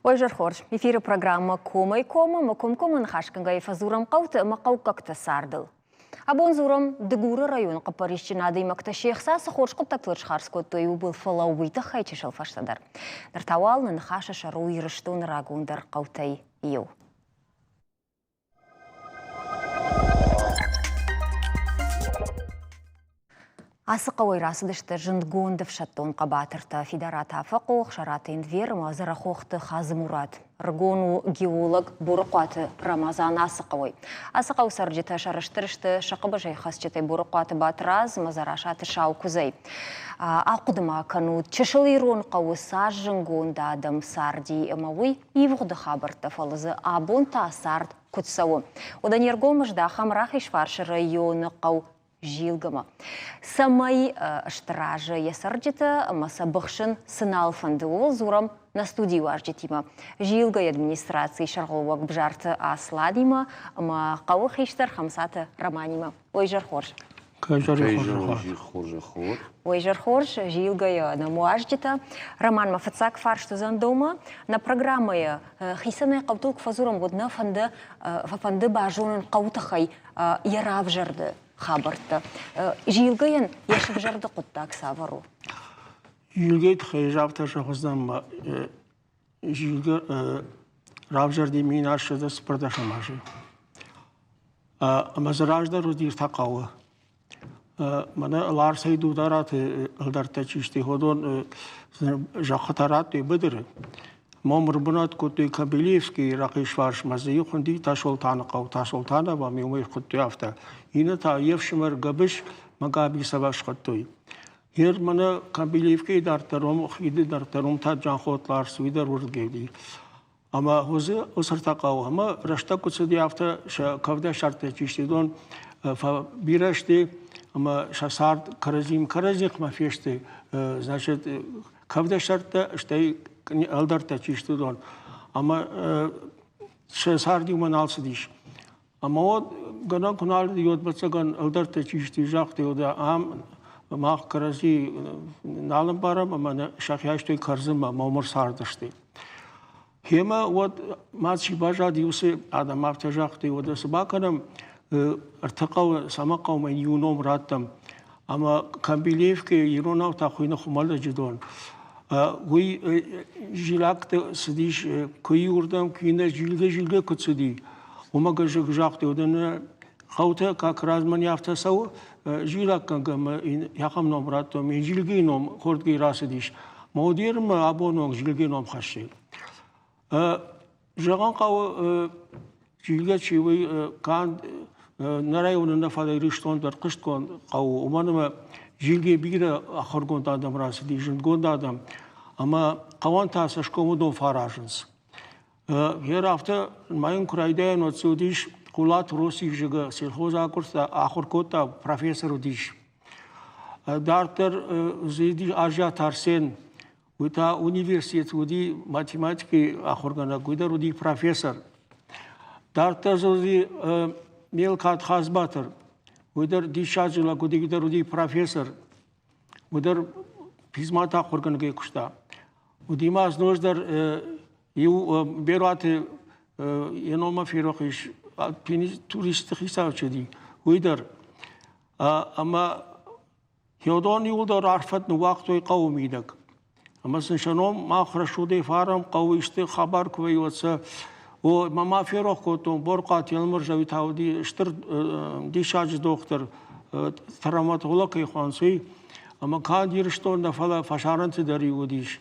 Ой, зӕрхорз, эфиры программӕ «Комӕй коммӕ» ӕмӕ комкоммӕ ныхасгӕнгӕйӕ фӕдзурӕм хъӕуты ӕмӕ хъӕуккӕгты цардыл. Абон дзурӕм Дыгуры районы хъӕппӕрисджын адӕймӕгтӕ се хца цы хорз хъуыддӕгтыл схардз кодтой, ууыл, фӕлӕ уый тыххӕй чысыл фӕстӕдӕр. Ныр та уал нӕ ныхасы сӕр у Ирыстоны рагондӕр хъӕутӕй иу. Ацы хъӕуӕй рацыдысты зындгонд ӕфсӕддон хъӕбатыртӕ Фидараты Афӕхъо, Ӕхсараты Энвер ӕмӕ Дзӕрӕхохты Хадзымурат. Ӕрыгон у геолог Борыхъуаты Рамазан ацы хъӕуӕй. Ацы хъӕуы цӕрджытӕ сӕрыстыр сты сӕ хъӕбысӕй хӕцджытӕй Борыхъуаты Батрадз ӕмӕ Дзарасаты Саукуыдзӕй. Ахъуыды ма кӕнут, чысыл ирон хъӕуы цас зынгонд адӕм царди ӕмӕ уый ивгъуыды хабӕрттӕ, фӕлӕ дзы абон та цард куыд цӕуы. Уӕдӕ не ргом здахӕм Рахизфарсы районы хъӕу Зилгӕмӕ. Цӕмӕй стыр азы йӕ цӕрджытӕ ӕмӕ сӕ быхсын цы нал фӕнды, ууыл дзурӕм нӕ студийы уазджытимӕ. Зилгӕйы администрацийы сӕргълӕууӕг Бзарты Асланимӕ ӕмӕ хъӕуы хистӕр Хӕмцаты Романимӕ. Ой, изӕр хорз! Ой, изӕр хорз, Зилгӕйы нӕм уазджытӕ. Роман, мӕ фыццаг фарст уыдзӕн дӕумӕ. Нӕ программӕйы хицӕнӕй хъӕутыл куы фӕдзурӕм, уӕд нӕ фӕнды, фӕфӕнды базонын хъӕуы тыххӕй йӕ равзӕрды хабӕрттӕ. Зилгӕйӕн йӕ сывзӕрды хъуыддаг цавӕр у? Зилгӕйы тыххӕй ӕз афтӕ зӕгъдзынӕн, ӕмӕ Зилгӕ равзӕрди 1814 азы. Ӕмӕ дзы раздӕр уыди ӕртӕ хъӕуы. Мӕнӕ Ларсӕй Дудараты ӕлдӕрттӕ чи сты, уыдон зӕххытӕ радтой быдыры. Мом ӕрбынат кодтой Кобелевскийы рахизфарсмӕ, дзы иу хуынди Тасолтаны хъӕу. Тасолтанова ӕмӕ уымӕй схуыдтой афтӕ. Иннӕ та йе фсымӕр Гӕбыс мӕ Габисова схуыдтой. Гер мӕнӕ Кобелевкӕйы дарддӕр уым, хиды дарддӕр уым та Джанхот Ларс, уый дӕр уырдыгӕй уыди. Ӕмӕ уыцы уыцы хъӕуы ӕмӕ рӕстӕг куыд цыди, афтӕ сӕ кӕвдӕсӕрдтӕ чи сты, уыдон бирӕ сты ӕмӕ сӕ цард кӕрӕдзимӕ кӕрӕдзихмӕ фесты. Значит, кӕвдӕсӕрдтӕ, стӕй ӕлдӕрттӕ чи сты, уыдон. Ӕмӕ сӕ цард иумӕ нал цыдис. Ӕмӕ уӕд гӕнӕн куы нал уыди, уӕд, ӕвӕццӕгӕн, ӕлдӕрттӕ чи сты, загътой, уӕдӕ ам мах кӕрӕдзи нал ӕмбарӕм ӕмӕ нӕ сӕхи айстой кӕрдзынмӕ ӕмӕ уым ӕрцардысты. Гъемӕ уӕд ма чи баззади, уыцы адӕм афтӕ загътой, уӕдӕ цы бакӕнӕм, ӕртӕ хъӕуы, цӕмӕ хъӕумӕ иу ном раттӕм. Ӕмӕ Камбилеевкӕйы иронау та хуыйны Хуымӕллӕджы дон. Уый Жилӕгты цыдис, куы иуырдӕм, куы иннӕ зилгӕ-зилгӕ куыд цыди, уымӕ гӕсгӕ загътой, уыдон хъӕутӕ как размӕ не афтӕ цӕуы, зилӕггӕнгӕ ӕмӕ ахӕм ном радтой, ӕмӕ Зилгийы ном хордгӕй рацыдис. Мӕ абон онг Зилгийы ном хӕссы. Зӕгъын хъӕуы, Зилгӕ чи уый канд нӕ районы нӕ, фӕлӕ Ирыстон дӕр хъуыстгонд хъӕу, уымӕн ӕмӕ Зилгӕ бирӕ ахуыргонд адӕм рацыди, зындгонд адӕм, ӕмӕ хъӕуӕн та цӕсгом уыдон фӕаразынц. Гъер афтӕ ма йын куы райдайӕн, уӕд дзы уыдис Хъулаты Росик, зӕгъгӕ, сельхоз ахуыр кодта, профессор уыдис. Дарддӕр дзы уыдис Азиат Арсен, уый та университеты уыди математикӕйы ахуыргӕнӕг, уый дӕр уыди профессор. Дарддӕр дзы уыди Мелкат Хазбатыр, уый дӕр диссаджы лӕг уыди, уый дӕр уыди профессор, уый дӕр физмат ахуыргӕнӕгӕй куыста. Уыди ма ноджыдӕр иу Беруаты йӕ номмӕ ферох ис, туристты хицау чи уыди, уый дӕр. Ӕмӕ Хеуыдон иуылдӕр арфӕт ныууагътой хъӕуы мидӕг. Ӕмӕ сын сӕ ном мах рӕсугъдӕй фарӕм, хъӕуы исты хабар куы вӕййы, уӕд сӕ о, мӕ ма ферох кодтон, Борхъуаты Елмырза, уый та уыди стыр диссаджы дохтыр, травматолог кӕй хуанц, уый. Ӕмӕ канд Ирыстон нӕ, фӕлӕ фӕсарӕнты дӕр-иу уыдис.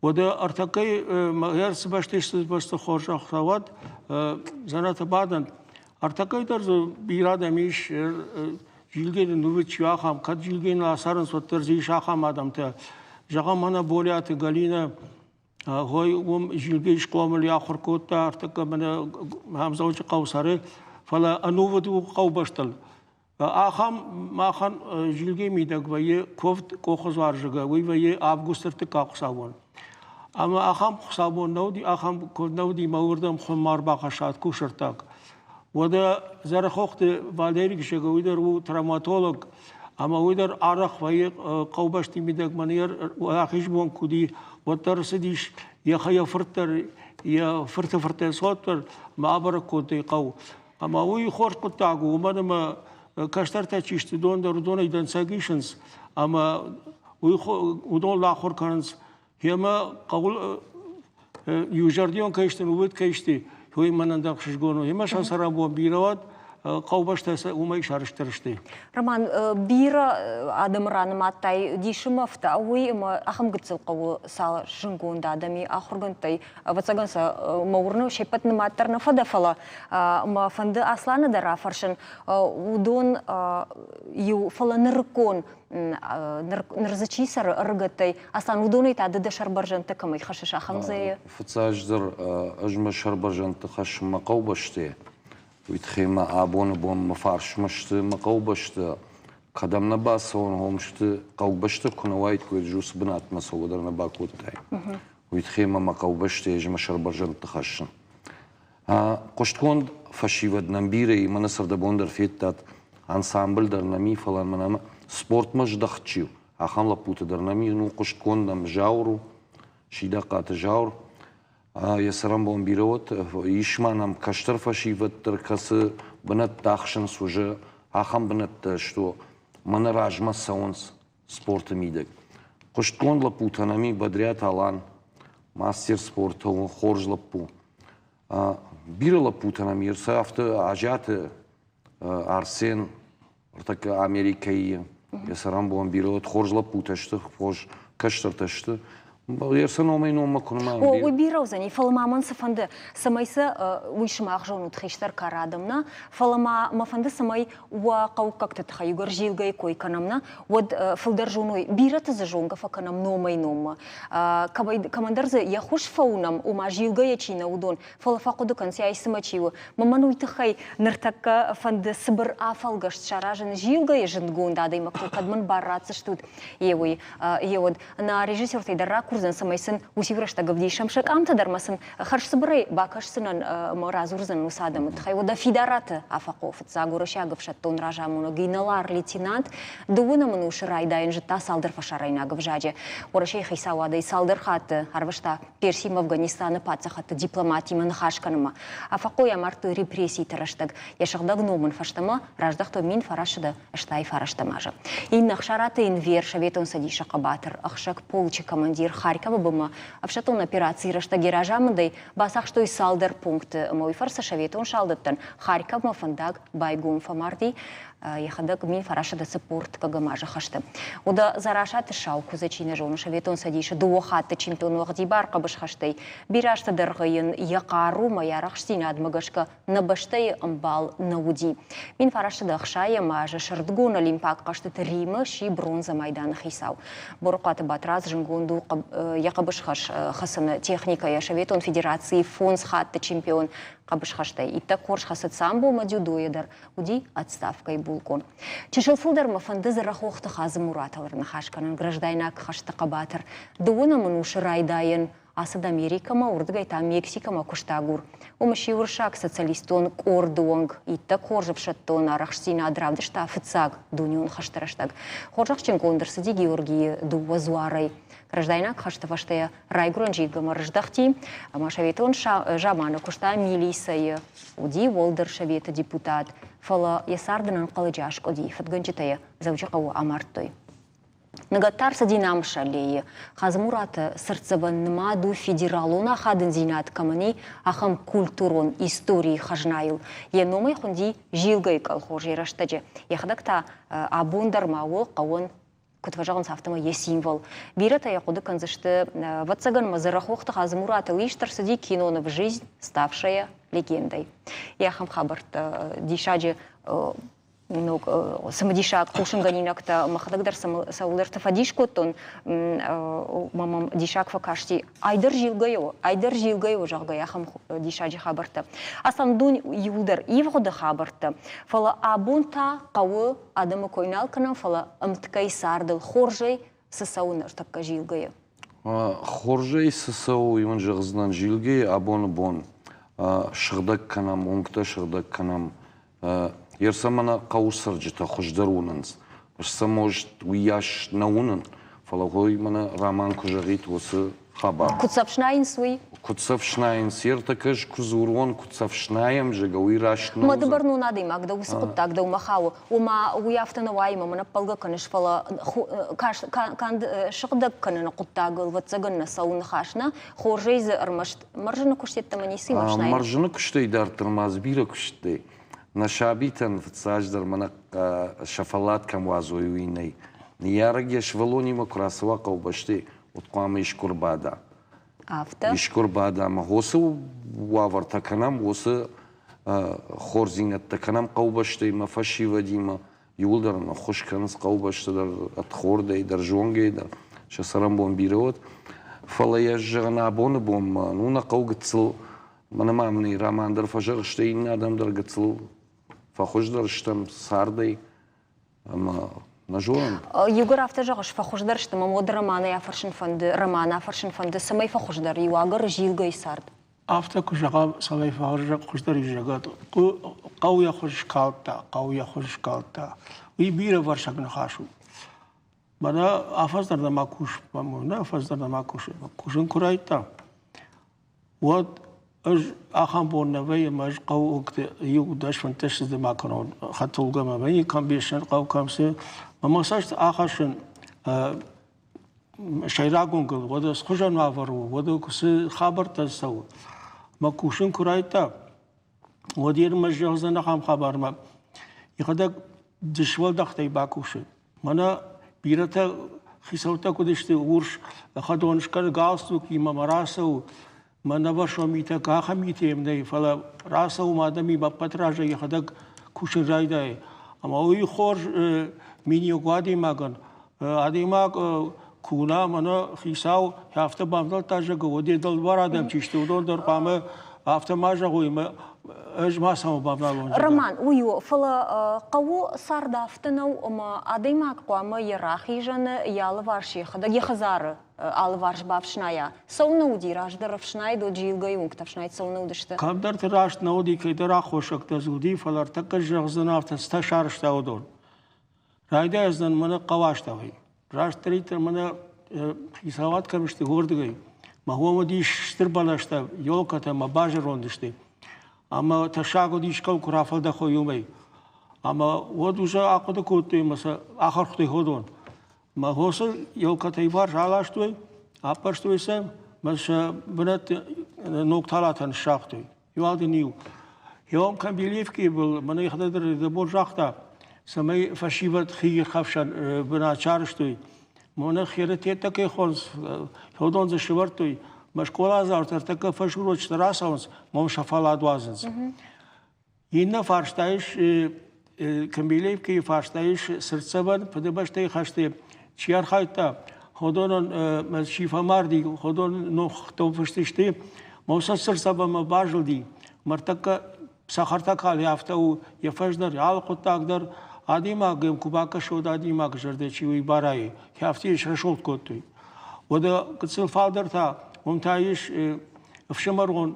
Уӕдӕ ӕртӕккӕйы цы бӕсты бӕсты хорзӕх уӕд дзӕнӕты бадӕнт. Ӕртӕккӕй дӕр дзы бирӕ адӕм ис, Зилгӕйы нывы чи ахӕм, кӕд Зилгӕйы нӕ цӕрынц, уӕддӕр дзы ис ахӕм адӕмтӕ. Зӕгъӕм, мӕнӕ Болиаты Галинӕ, хой уым Зилгӕйы схъомыл ахуыр кодта, ӕртӕккӕ мӕнӕ Хӕмдзӕуджыхъӕуы цӕры, фӕлӕ ӕнувыд у хъӕубӕстыл. Ахӕм махӕн зилгӕ мидӕг вӕййы куывд къохы дзуарзӕгӕ, уый вӕййы августы ӕртыккаг хуыцаубон. Ӕмӕ ахӕм хуыцаубон нӕ уыди, ахӕм куывд нӕ уыди, мӕ уырдӕм хуын ма ӕрбахӕссат кусӕрттаг. Уӕдӕ Дзӕрӕхохты Валерик зӕгъы, уый дӕр у травматолог. Ӕмӕ уый дӕр арӕх вӕййы хъӕубӕсты мидӕг мӕнӕ уӕлахиз бон куы уыди, уӕддӕр цыдис йӕ фырт дӕр, йӕ фырты фырттӕ цот дӕр ӕмӕ абӕрӕг кодтой хъӕу. Ӕмӕ уый хорз хъуыддаг у, уымӕн ӕмӕ кӕстӕртӕ чи сты, уыдон дӕр уыдонӕй дӕнцӕг исынц ӕмӕ уый уыдон ахуыр кӕнынц. Гъемӕ хъӕуыл иузӕрдион кӕй сты, ӕнувыд кӕй сты, уый мӕнӕн дӕр ӕхсызгон у. Ӕмӕ сӕ цӕрӕнбон бирӕ уӕд, хъӕубӕстӕ сӕ уымӕй сӕрыстыр сты. Роман, бирӕ адӕмы ранымадтай дисы мӕ уый ӕмӕ ахӕм гыццыл хъӕуы цал зынгонд адӕми ахуыргӕндтӕй, ӕвӕццӕгӕн сӕ мӕ уырны се ппӕт нымад дӕр нӕ фӕдӕ, фӕлӕ мӕ фӕнды Асланы дӕр афӕрсын, уыдон иу, фӕлӕ нырыккон ныр дзы чи цӕры ӕрыгӕттӕй, Аслан, уыдонӕй та ды дӕ сӕрбӕрзӕндтӕ кӕмӕй хӕссыс, ахӕм дзы? Фыццаджыдӕр ӕз мӕ сӕрбӕрзӕндты хӕссын мӕ хъӕубӕсты. Уый тыххӕй мӕ абоны бон мӕ фарсмӕ сты мӕ хъӕубӕсты. Кӕдӕм нӕ бацӕуон, хом сты, хъӕубӕсты куы нӕ уаиккой, ӕз уыцы бынатмӕ цӕугӕ дӕр нӕ бакодтаин. Уый тыххӕй мӕ мӕ хъӕубӕсты ӕз мӕ сӕрбӕрзӕндты хӕссын. Хъуыстгонд фӕсивӕд нӕм бирӕ и, мӕнӕ сӕрдӕбон дӕр федтат, ансамбль дӕр нӕм и, фӕлӕ мӕнӕ спортмӕ здӕхт чи у, ахӕм лӕппутӕ дӕр нӕм и. Ну, хъуыстгонд нӕм Зауыр у, Сидахъаты Зауыр. Йӕ цӕрӕнбон бирӕ уӕд. Ис ма нӕм кӕстӕр фӕсивӕд дӕр, кӕцы бынӕттӕ ахсынц уже, ахӕм бынӕттӕ сты, мӕнӕ размӕ цӕуынц спорты мидӕг. Хъуыстгонд лӕппутӕ нӕм и Бадриаты Алан, мастер спорта у, хорз лӕппу. Бирӕ лӕппутӕ нӕм ис, афтӕ Азиаты Арсен, ӕртӕккӕ Америкӕйы йӕ цӕрӕнбон бирӕ уыд, хорз лӕппутӕ сты, хорз кӕстӕртӕ сты. Йӕ номӕй номмӕ куы нымайӕм. О, уый бирӕ уыдзӕни, фӕлӕ ма мӕн цы фӕнды, цӕмӕй сӕ уый сымах зонут хистӕр кары адӕм нӕ, фӕлӕ ма мӕ фӕнды, цӕмӕй уӕ хъӕуккӕгты тыххӕй иугӕр зилгӕйы кой кӕнӕм нӕ, уӕд фылдӕр зоной, бирӕты дзы зонгӕ фӕкӕнӕм номӕй-номмӕ. Кӕмӕндӕр дзы йӕ хуыз фӕуынӕм, ома зилгӕйӕ чи нӕ, уыдон, фӕлӕ фӕхъуыды кӕнынц, ай цымӕ чи у. Мӕн уый тыххӕй ныртӕккӕ фӕнды цыбыр афӕлгӕст саразын зилгӕйы зындгонд адӕймӕгтыл, кӕд мын бар ратдзыстут, еуый, еуӕд. Нӕ режиссертӕй дӕр ракурдзӕн, цӕмӕй сын уыцы рӕстӕг ӕвдисӕм сӕ къамтӕ дӕр ӕмӕ сын хӕрзцыбырӕй бакӕсдзынӕн ӕмӕ радзурдзӕн уыцы адӕмы тыххӕй. Уӕдӕ Фидараты Афӕхъо, фыццаг уырыссаг ӕфсӕддон разамонӕг, инӕлар-лейтенант, дыууынӕм ӕнусы райдайӕн зыдта цалдӕр фӕсарӕйнаг ӕвзаджы. Уӕрӕсейы хицауадӕй цалдӕр хатты ӕрвыста Персимӕ Афганистаны паддзахадты дипломатимӕ ныхас кӕнынмӕ. Афӕхъойы амардтой репресситы рӕстӕг. Йӕ сыгъдӕг ном ын фӕстӕмӕ раздӕхтой 1989 азы. Иннӕ Ӕхсараты Энвер, Советон Цӕдисы хъӕбатыр ӕхсӕг полчы командир Харьковы бынмӕ ӕфсӕддон операцийы рӕстӕг йӕ разамындӕй бацахстой цалдӕр пункты ӕмӕ уый фӕрцы советон салдӕттӕн Харьковмӕ фӕндаг байгом фӕмарди йӕхӕдӕг 1940 азы хӕсты. Уӕдӕ Дзарасаты Саукуыдзы чи нӕ зоны, Советон Цӕдисы дыууӕ хатты чемпион уӕгъдибар хъӕбысхӕстӕй бирӕ азты дӕргъы йын йӕ хъарумӕ, йӕ арӕхстдзинадмӕ гӕсгӕ нӕ бӕстӕйы ӕмбал нӕ уыди. 1960 азы сӕрдыгон олимпаг хъӕзтыты Римы сси бронзӕ майданы хицау. Борыхъуаты Батрадз зынгонд у йӕ хъӕбысхӕцыны техникӕйӕ Советон Федерацийы фондз хатты чемпион хъӕбысхӕстӕй. Иттӕг хорз хӕцыд самбо ӕмӕ дзюдойӕ дӕр, уыди отставкӕйы булкъон. Чысыл фылдӕр мӕ фӕнды Дзӕрӕхохты Хадзы-Муратыл ӕрныхас кӕнын граждайнаг хӕсты хъӕбатыр. Дыууынӕм ӕнусы райдайӕн ацыд Америкӕмӕ, уырдыгӕй та Мексикӕмӕ куыстагур. Уым сси уырыссаг социалистон къорды онг иттӕг хорз ӕфсӕддон арӕхстдзинад равдыста фыццаг дунеон хӕсты рӕстӕг. Хорзӕхджынгонд ӕрцыди Георгийы дыууӕ дзуарӕй. Граждайнаг хӕсты фӕстӕ райгуырӕн зилгӕмӕ рыздӕхти ӕмӕ советон заманы куыста милицӕйы, уыди Уӕлдӕр Советы депутат, фӕлӕ йӕ цард ын ӕнхъӕлӕджы аскъуыди, фыдгӕнджытӕ йӕ Дзӕуджыхъӕуы амардтой. Ныгӕд та ӕрцыди Намысы аллейы. Хадзымураты цыртдзӕвӕн нымад у федералон ахадындзинад кӕмӕн и, ахӕм культурон историйы хӕзнайыл. Йӕ номӕй хуынди Зилгӕйы колхоз йӕ рӕстӕджы. Йӕхӕдӕг та абон дӕр ма у хъӕуӕн куыд фӕзӕгъынц, афтӕмӕй йӕ символ. Бирӕтӕ йӕ хъуыды кӕндзысты, ӕвӕццӕгӕн ма Дзӕрӕхохты Хадзымуратыл ист ӕрцыди киноныв «Жизнь, ставшая легендой». Йӕ ахӕм хабӕрттӕ диссаджы ног цымыдисаг хъусынгӕнинӕгтӕ мӕхӕдӕг дӕр цӕуылдӕрты фӕдис кодтон, мӕ мӕм диссаг фӕкасти, айдӕр зилгӕ у, айдӕр зилгӕ у, зӕгъгӕ, ахӕм диссаджы хабӕрттӕ. Аслан, дун иуылдӕр ивгъуыды хабӕрттӕ, фӕлӕ абон та хъӕуы адӕмы кой нал кӕнӕм, фӕлӕ ӕмткӕй цардыл хорзӕй цы цӕуы ныртӕккӕ зилгӕйы? Хорзӕй цы цӕуы, уый мын зӕгъдзынӕн зилгӕйы абоны бон сыгъдӕг кӕнӕм, уынгтӕ сыгъдӕг кӕнӕм. Ерсӕ мӕнӕ хъӕуы цӕрджытӕ хуыздӕр уынынц. Ӕз сӕ может уыйас нӕ уынын, фӕлӕ гъой мӕнӕ Раман куы зӕгъит уыцы хабар. Куыд сӕ фснайынц, уый? Куыд сӕ фснайынц, ӕртӕккӕ ӕз куы дзурон, куыд сӕ фснайӕм, зӕгъгӕ, уый раст нӕ Мӕ ды бӕрнон адӕймаг дӕ, уыцы хъуыддаг дӕумӕ хауы. Ома, уый афтӕ нӕ уайы, ӕмӕ мын ӕппӕлгӕ кӕныс, фӕлӕ канд сыгъдӕг кӕныны хъуыддагыл, ӕвӕццӕгӕн, нӕ цӕуы ныхас, нӕ? Хорзӕй дзы ӕрмӕст мӕрзыны куыст йеддӕмӕ ницы ма фснайын? Мӕрзыны куыстӕй дарддӕр ма дзы бирӕ куыстытӕ. Нӕ сабитӕн фыццаджыдӕр мӕнӕ сӕ фӕллад кӕм уадзой, уый нӕй. Ныййарӕг йӕ сывӕллонимӕ куы рацӕуа хъӕубӕсты, уӕд хъуамӕ искуы ӕрбада. Афтӕ? Искуы ӕрбада ӕмӕ уыцы уавӕртӕ кӕнӕм, уыцы хорздзинӕдтӕ кӕнӕм хъӕубӕстӕимӕ, фӕсивӕдимӕ, иууылдӕр ын ӕххуыс кӕнынц хъӕубӕсты дӕр, ӕрдхордӕй дӕр, зонгӕй дӕр, сӕ цӕрӕнбон бирӕ уӕд. Фӕлӕ йӕ зӕгъын абоны бонмӕ, ну нӕ хъӕу гыццыл Мӕнӕ ма мын Раман дӕр фӕзӕгъы, стӕй иннӕ адӕм дӕр гыццыл фӕхуыздӕр стӕм цардӕй ӕмӕ нӕ зонӕм. Иугӕр афтӕ зӕгъыс, фӕхуыздӕр стӕм, ӕмӕ уӕд Романӕй афӕрсын фӕнды, Романы афӕрсын фӕнды, цӕмӕй фӕхуыздӕр иуагӕр зилгӕйы цард? Афтӕ куы зӕгъӕм, цӕмӕй фӕхуыздӕр и, зӕгъӕд, хъӕу йӕ хуыз скалдта, хъӕу йӕ хуыз скалдта. Уый бирӕвӕрсыг ныхас у. Мӕнӕ афӕдз дӕр нӕма кус, нӕ афӕдз дӕр нӕма кусы. Кусын куы райдыдта, уӕд ӕз ахӕм бон нӕ вӕййы, ӕмӕ ӕз хъӕуынгты иу 10-15 цыды ма кӕнон хӕдтулгӕмӕ. Вӕййы кӕм бесӕн хъӕу, кӕм цы. Мӕ мӕ цӕст ахӕссын сӕйраг уынгыл, уӕдӕ цыхуызӕн уавӕр у, уӕдӕ цы хабӕрттӕ цӕуы. Мӕ кусын куы райдыдта, уӕд йе рмӕст зӕгъдзӕн ахӕм хабармӕ. Йӕхӕдӕг дысвӕлдӕхтӕй бакусы. Мӕнӕ бирӕтӕ хицӕуттӕ куыд сты, урс хӕдон скӕны галстукимӕ мӕ рацӕуы, мӕ нӕвӕрсон митӕ ахӕм митӕ йӕм нӕй, фӕлӕ рацӕуы мӕ адӕмимӕ ӕппӕт разӕй йӕхӕдӕг кусын райдайы. Ӕмӕ уый хорз миниуӕг у адӕймагӕн. Адӕймаг куы уына, мӕнӕ хицау афтӕ бамдӕлдта, зӕгъгӕ, уӕд йӕ дӕлбар адӕм чи сты, уыдон дӕр хъуамӕ афтӕ ма зӕгъой, ӕмӕ ӕз ма цӕмӕ бавналон. Роман, уый у, фӕлӕ хъӕуы цард афтӕ нӕу, ӕмӕ адӕймаг хъуамӕ йӕ рахизӕны, йӕ алыварс йӕхӕдӕг йӕ хӕдзары алыварс бафснайа. Цӕуылнӕ уыди раздӕр ӕфснайд, уӕд зилгӕйы уынгтӕ ӕфснайд цӕуылнӕ уыдысты? Кӕмдӕрты раст нӕ уыди, кӕйдӕр аххосӕгтӕ дзы уыди, фӕлӕ ӕртӕккӕ зӕгъдзӕн афтӕ, цытӕ сарӕзта уыдон. Райдайдзӕн мӕнӕ хъӕуастӕуӕй. Растдӕриддӕр мӕнӕ хицауад кӕм сты, уырдыгӕй. Мӕ уым уыдис стыр бӕлӕстӕ, елкӕтӕ ӕмӕ базӕронд сты. Ӕмӕ тӕссаг уыд искӕуыл куы рафӕлдӕхой, уымӕй. Ӕмӕ уӕд уже ахъуыды кодтой ӕмӕ сӕ ахӕрхтой ходон. Мӕ хосы елкӕтӕ иуварс аластой, аппӕрстой сӕ, мӕ сӕ бынӕтты ног талатӕ ныссагътой. Иу дын иу. Иом Камбилевкийы был мӕнӕ йӕхӕдӕг дӕр бон загъта, цӕмӕй фӕсивӕд хиирхӕфсӕн бынат сарӕзтой. Мӕнӕ херытеттӕ кӕй хонынц, уыдон дзы сӕвӕрдтой. Мӕ скъоладзаутӕ ӕртӕккӕ фӕсурочытӕ рацӕуынц, мӕм сӕ фӕллад уадзынц. Иннӕ фарста ис, Камбилевкийы фарста ис цыртдзӕвӕн Фыдыбӕстӕйы хӕсты чи архайдта, уыдонӕн чи фӕмарди, уыдон номхыгъдтыл фыст сты. Мӕ цыртдзӕвӕнмӕ базылди. Мӕртӕккӕ цӕхӕртӕ калы, афтӕ у йӕ фӕздӕр, алы хъуыддаг дӕр адӕймаг ӕм куы бакӕсы, уӕд адӕймаг зӕрдӕ чи уый барайы. Афтӕ йӕ срӕсугъд кодтой. Уӕдӕ гыццыл фалдӕр та, уым та ис ӕфсымӕрон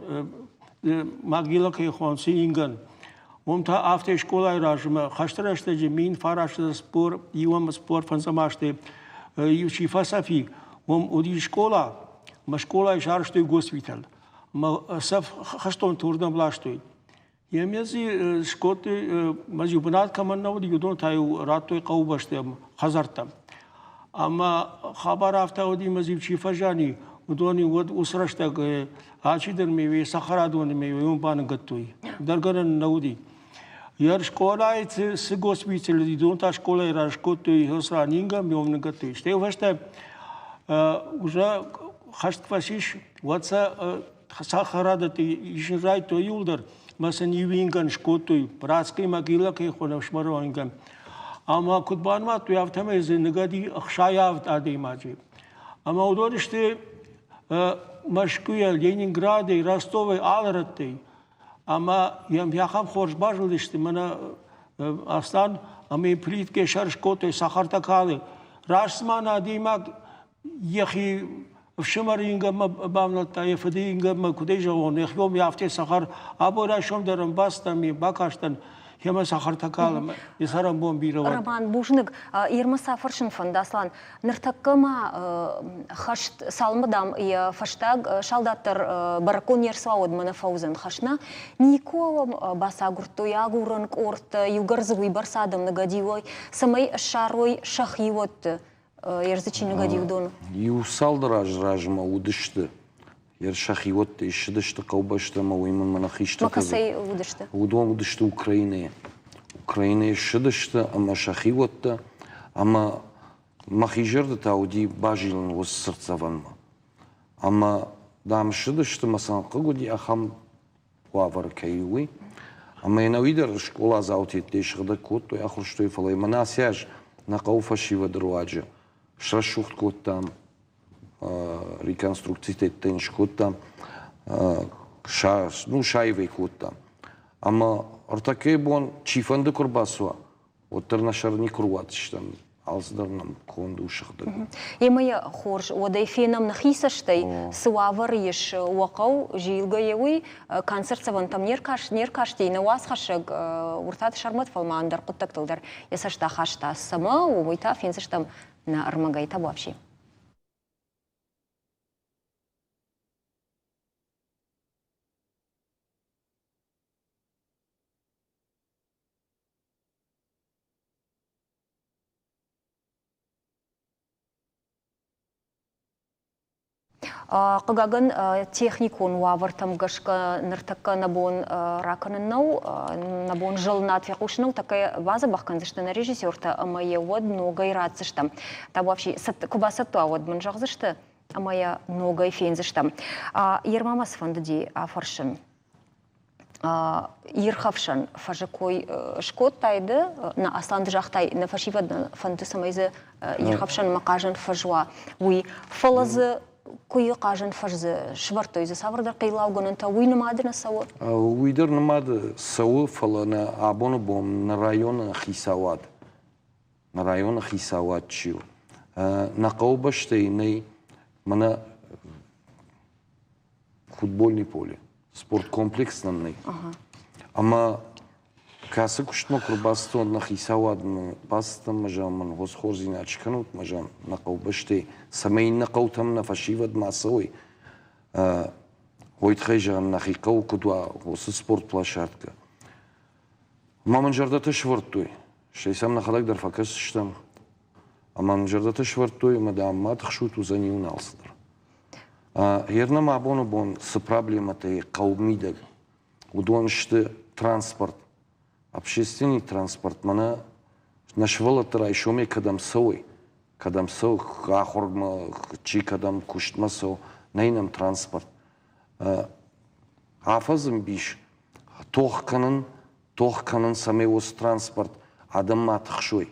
Могила кӕй хонынц, ингӕн. Уым та афтӕ скъолайы размӕ хӕсты рӕстӕджы 1941 ӕмӕ 45 азты иу чи фӕцӕфи, уым уыди скъола, ӕмӕ скъолайы сарӕзтой госпиталь. Ӕмӕ цӕф хӕстонты уырдӕм ластой. Йемӕ дзы скодтой, мӕ иу бынат кӕмӕн нӕ уыди, уыдон та-иу радтой хъӕубӕстӕм, хӕдзӕрттӕм. Ӕмӕ хабар афтӕ уыди, мӕ дзы чи фӕзани, уыдон-иу уӕд уыцы рӕстӕг алчидӕр ме йӕ цӕхӕрадоны ме уым баныгӕдтой. Дӕргӕнӕн нӕ уыди. Йӕ скъолайы цы госпиталь уыди, уыдон та скъолайы раз кодтой Хёсранингӕ, ме уым ныгӕдтой. Стӕй фӕстӕ уже хӕст фӕцис, уӕд сӕ цӕхӕрадӕтты исын райдтой иуылдӕр, мӕ сын иу ингӕн скодтой, братский могила кӕй хонӕм, ӕфсымӕрон ингӕн. Ӕмӕ куыд банымадтой, афтӕмӕй дзы ныгӕди 67 адӕймаджы. Ӕмӕ уыдон сты Мӕскуыйӕ, Ленинградӕй, Ростовӕй, алы рӕттӕй. Ӕмӕ йӕм ахӕм хорз базылдысты, мӕнӕ Аслан ӕмӕ йын плиткӕ сӕр скодтой, цӕхӕртӕ калы. Раст цыма нӕ адӕймаг йӕхи ӕфсымӕры ингӕнмӕ бавнӕлдта, йӕ фыды ингӕнмӕ, куыдӕй зӕгъон, йӕхион афтӕ цӕхӕр. Абон райсом дӕр ӕм бацыдтӕн, ме бакастӕн. Йемӕ сахартӕ калы, йӕ цӕрӕнбон бирӕ уӕд. Роман, бузныг. Ирмӕ цы афӕрсын фӕнды, Аслан? Ныртӕккӕ ма хӕст, цалынмӕ, дам, йӕ фӕстаг салдат дӕр бӕрӕггон не рцӕуа, уӕдмӕ нӕ фӕуыдзӕн хӕст, нӕ? Никуы бацагуырдтой агурӕн къордтӕ, иугӕр дзы уыйбӕрц адӕм ныгӕдиуой, цӕмӕй ссарой сӕхиуӕтты, ердзы чи ныгӕди, уыдоны? Иу цалдӕр азы размӕ уыдысты Йӕ сӕхиуӕттӕ ссыдысты хъӕубӕстӕ ӕмӕ уый мын мӕнӕ хистӕртӕ. Кӕцӕй уыдысты? Уыдон уыдысты Украинӕйы. Украинӕйы ссыдысты ӕмӕ сӕхиуӕттӕ ӕмӕ мӕхи зӕрды та уыди базилын уыцы цыртдзӕвӕнмӕ. Ӕмӕ, дам, ссыдысты мӕ сын хъыг уыди ахӕм уавӕр кӕй у, уый. Ӕмӕ йын ӕуый дӕр скъоладзаутӕ сыгъдӕг кодтой, ахуырстой, фӕлӕ мӕнӕ ацы аз нӕ хъӕуы фӕсивӕды руаджы срӕсугъд кодтам реконструкцитӕ йын скодтам, ну, саивӕй кодтам. Ӕмӕ ӕртӕккӕйы бон чифӕнды куы рбацуа, уӕддӕр нӕ сӕр никуы руадздзыстӕм, алцыдӕр нӕм конд у сыгъдӕг. Емӕ йӕ хорз, уӕд ӕй фенӕм нӕхи цӕстӕй, цы уавӕры ис уӕ хъӕу, зилгӕ йӕ уый, концертдзӕвӕнтӕм не ркасти, нӕ уацхӕссӕг Уыртаты Сӕрмӕт, фӕлӕ ма ӕндӕр хъуыддӕгтыл дӕр йӕ цӕст ахаста. Цӕмӕ, уый та фендзыстӕм нӕ ӕрмӕгӕй табуафси. Хъыгагӕн, техникон уавӕртӕм гӕсгӕ ныртӕккӕ нӕ бон ракӕнын нӕу, нӕ бон зылынад фехъусын нӕу, тӕккӕ бадзӕбӕх кӕндзысты нӕ режиссертӕ ӕмӕ йӕ уӕд ногӕй ратдзыстӕм. Табуафси, куы бацӕттӕ уа, уӕд мын зӕгъдзысты ӕмӕ йӕ ногӕй фендзыстӕм. Ерма мӕ цы фӕндыди афӕрсын? Ирхӕфсӕн фӕзы кой скодтай ды, нӕ Аслан, ды загътай, нӕ фӕсивӕд фӕнды, цӕмӕй дзы ирхӕфсӕнмӕ хъазӕн фӕз уа, уый. Фӕлӕ дзы куыйы хъазӕн фӕз дзы сӕвӕрдтой дзы цавӕрдӕр хъилаугӕнӕнтӕ, уый нымады нӕ цӕуы? Уый дӕр нымады цӕуы, фӕлӕ нӕ абоны бон нӕ районы хицауад, нӕ районы хицауад чи у, нӕ хъӕубӕстӕй нӕй мӕнӕ футбольный поле, спорткомплекс нӕм нӕй. Ӕмӕ кӕцы куыстмӕ куы рбацыдтон нӕ хицауадмӕ, бацыдтӕн мӕ зӕгъын, мын хорз хорздзинад скӕнут, мӕ зӕгъын, нӕ хъӕубӕстӕй, цӕмӕй иннӕ хъӕутӕм нӕ фӕсивӕд ма цӕуой. Уый тыххӕй, зӕгъын, нӕхи хъӕуы куыд уа, уыцы спортплощадкӕ. Ӕмӕ мын зӕрдӕтӕ сӕвӕрдтой. Стӕй сӕм нӕхӕдӕг дӕр фӕкӕсдзыстӕм. Ӕмӕ мын зӕрдӕтӕ сӕвӕрдтой, ӕмӕ, дам, ма тыхсут, уыдзӕни уын алцыдӕр. Гъер нӕм абоны бон цы проблемӕтӕ и хъӕуы мидӕг, уыдон сты транспорт, общественный транспорт. Мӕнӕ нӕ сывӕллӕтты райсомӕй кӕдӕм цӕуой, кӕдӕм цӕуы ахуырмӕ, чи кӕдӕм куыстмӕ цӕуы, нӕй нӕм транспорт. Афӕдзы мбис тох кӕнын, тох кӕнын, цӕмӕй уыцы транспорт адӕм ма тыхсой,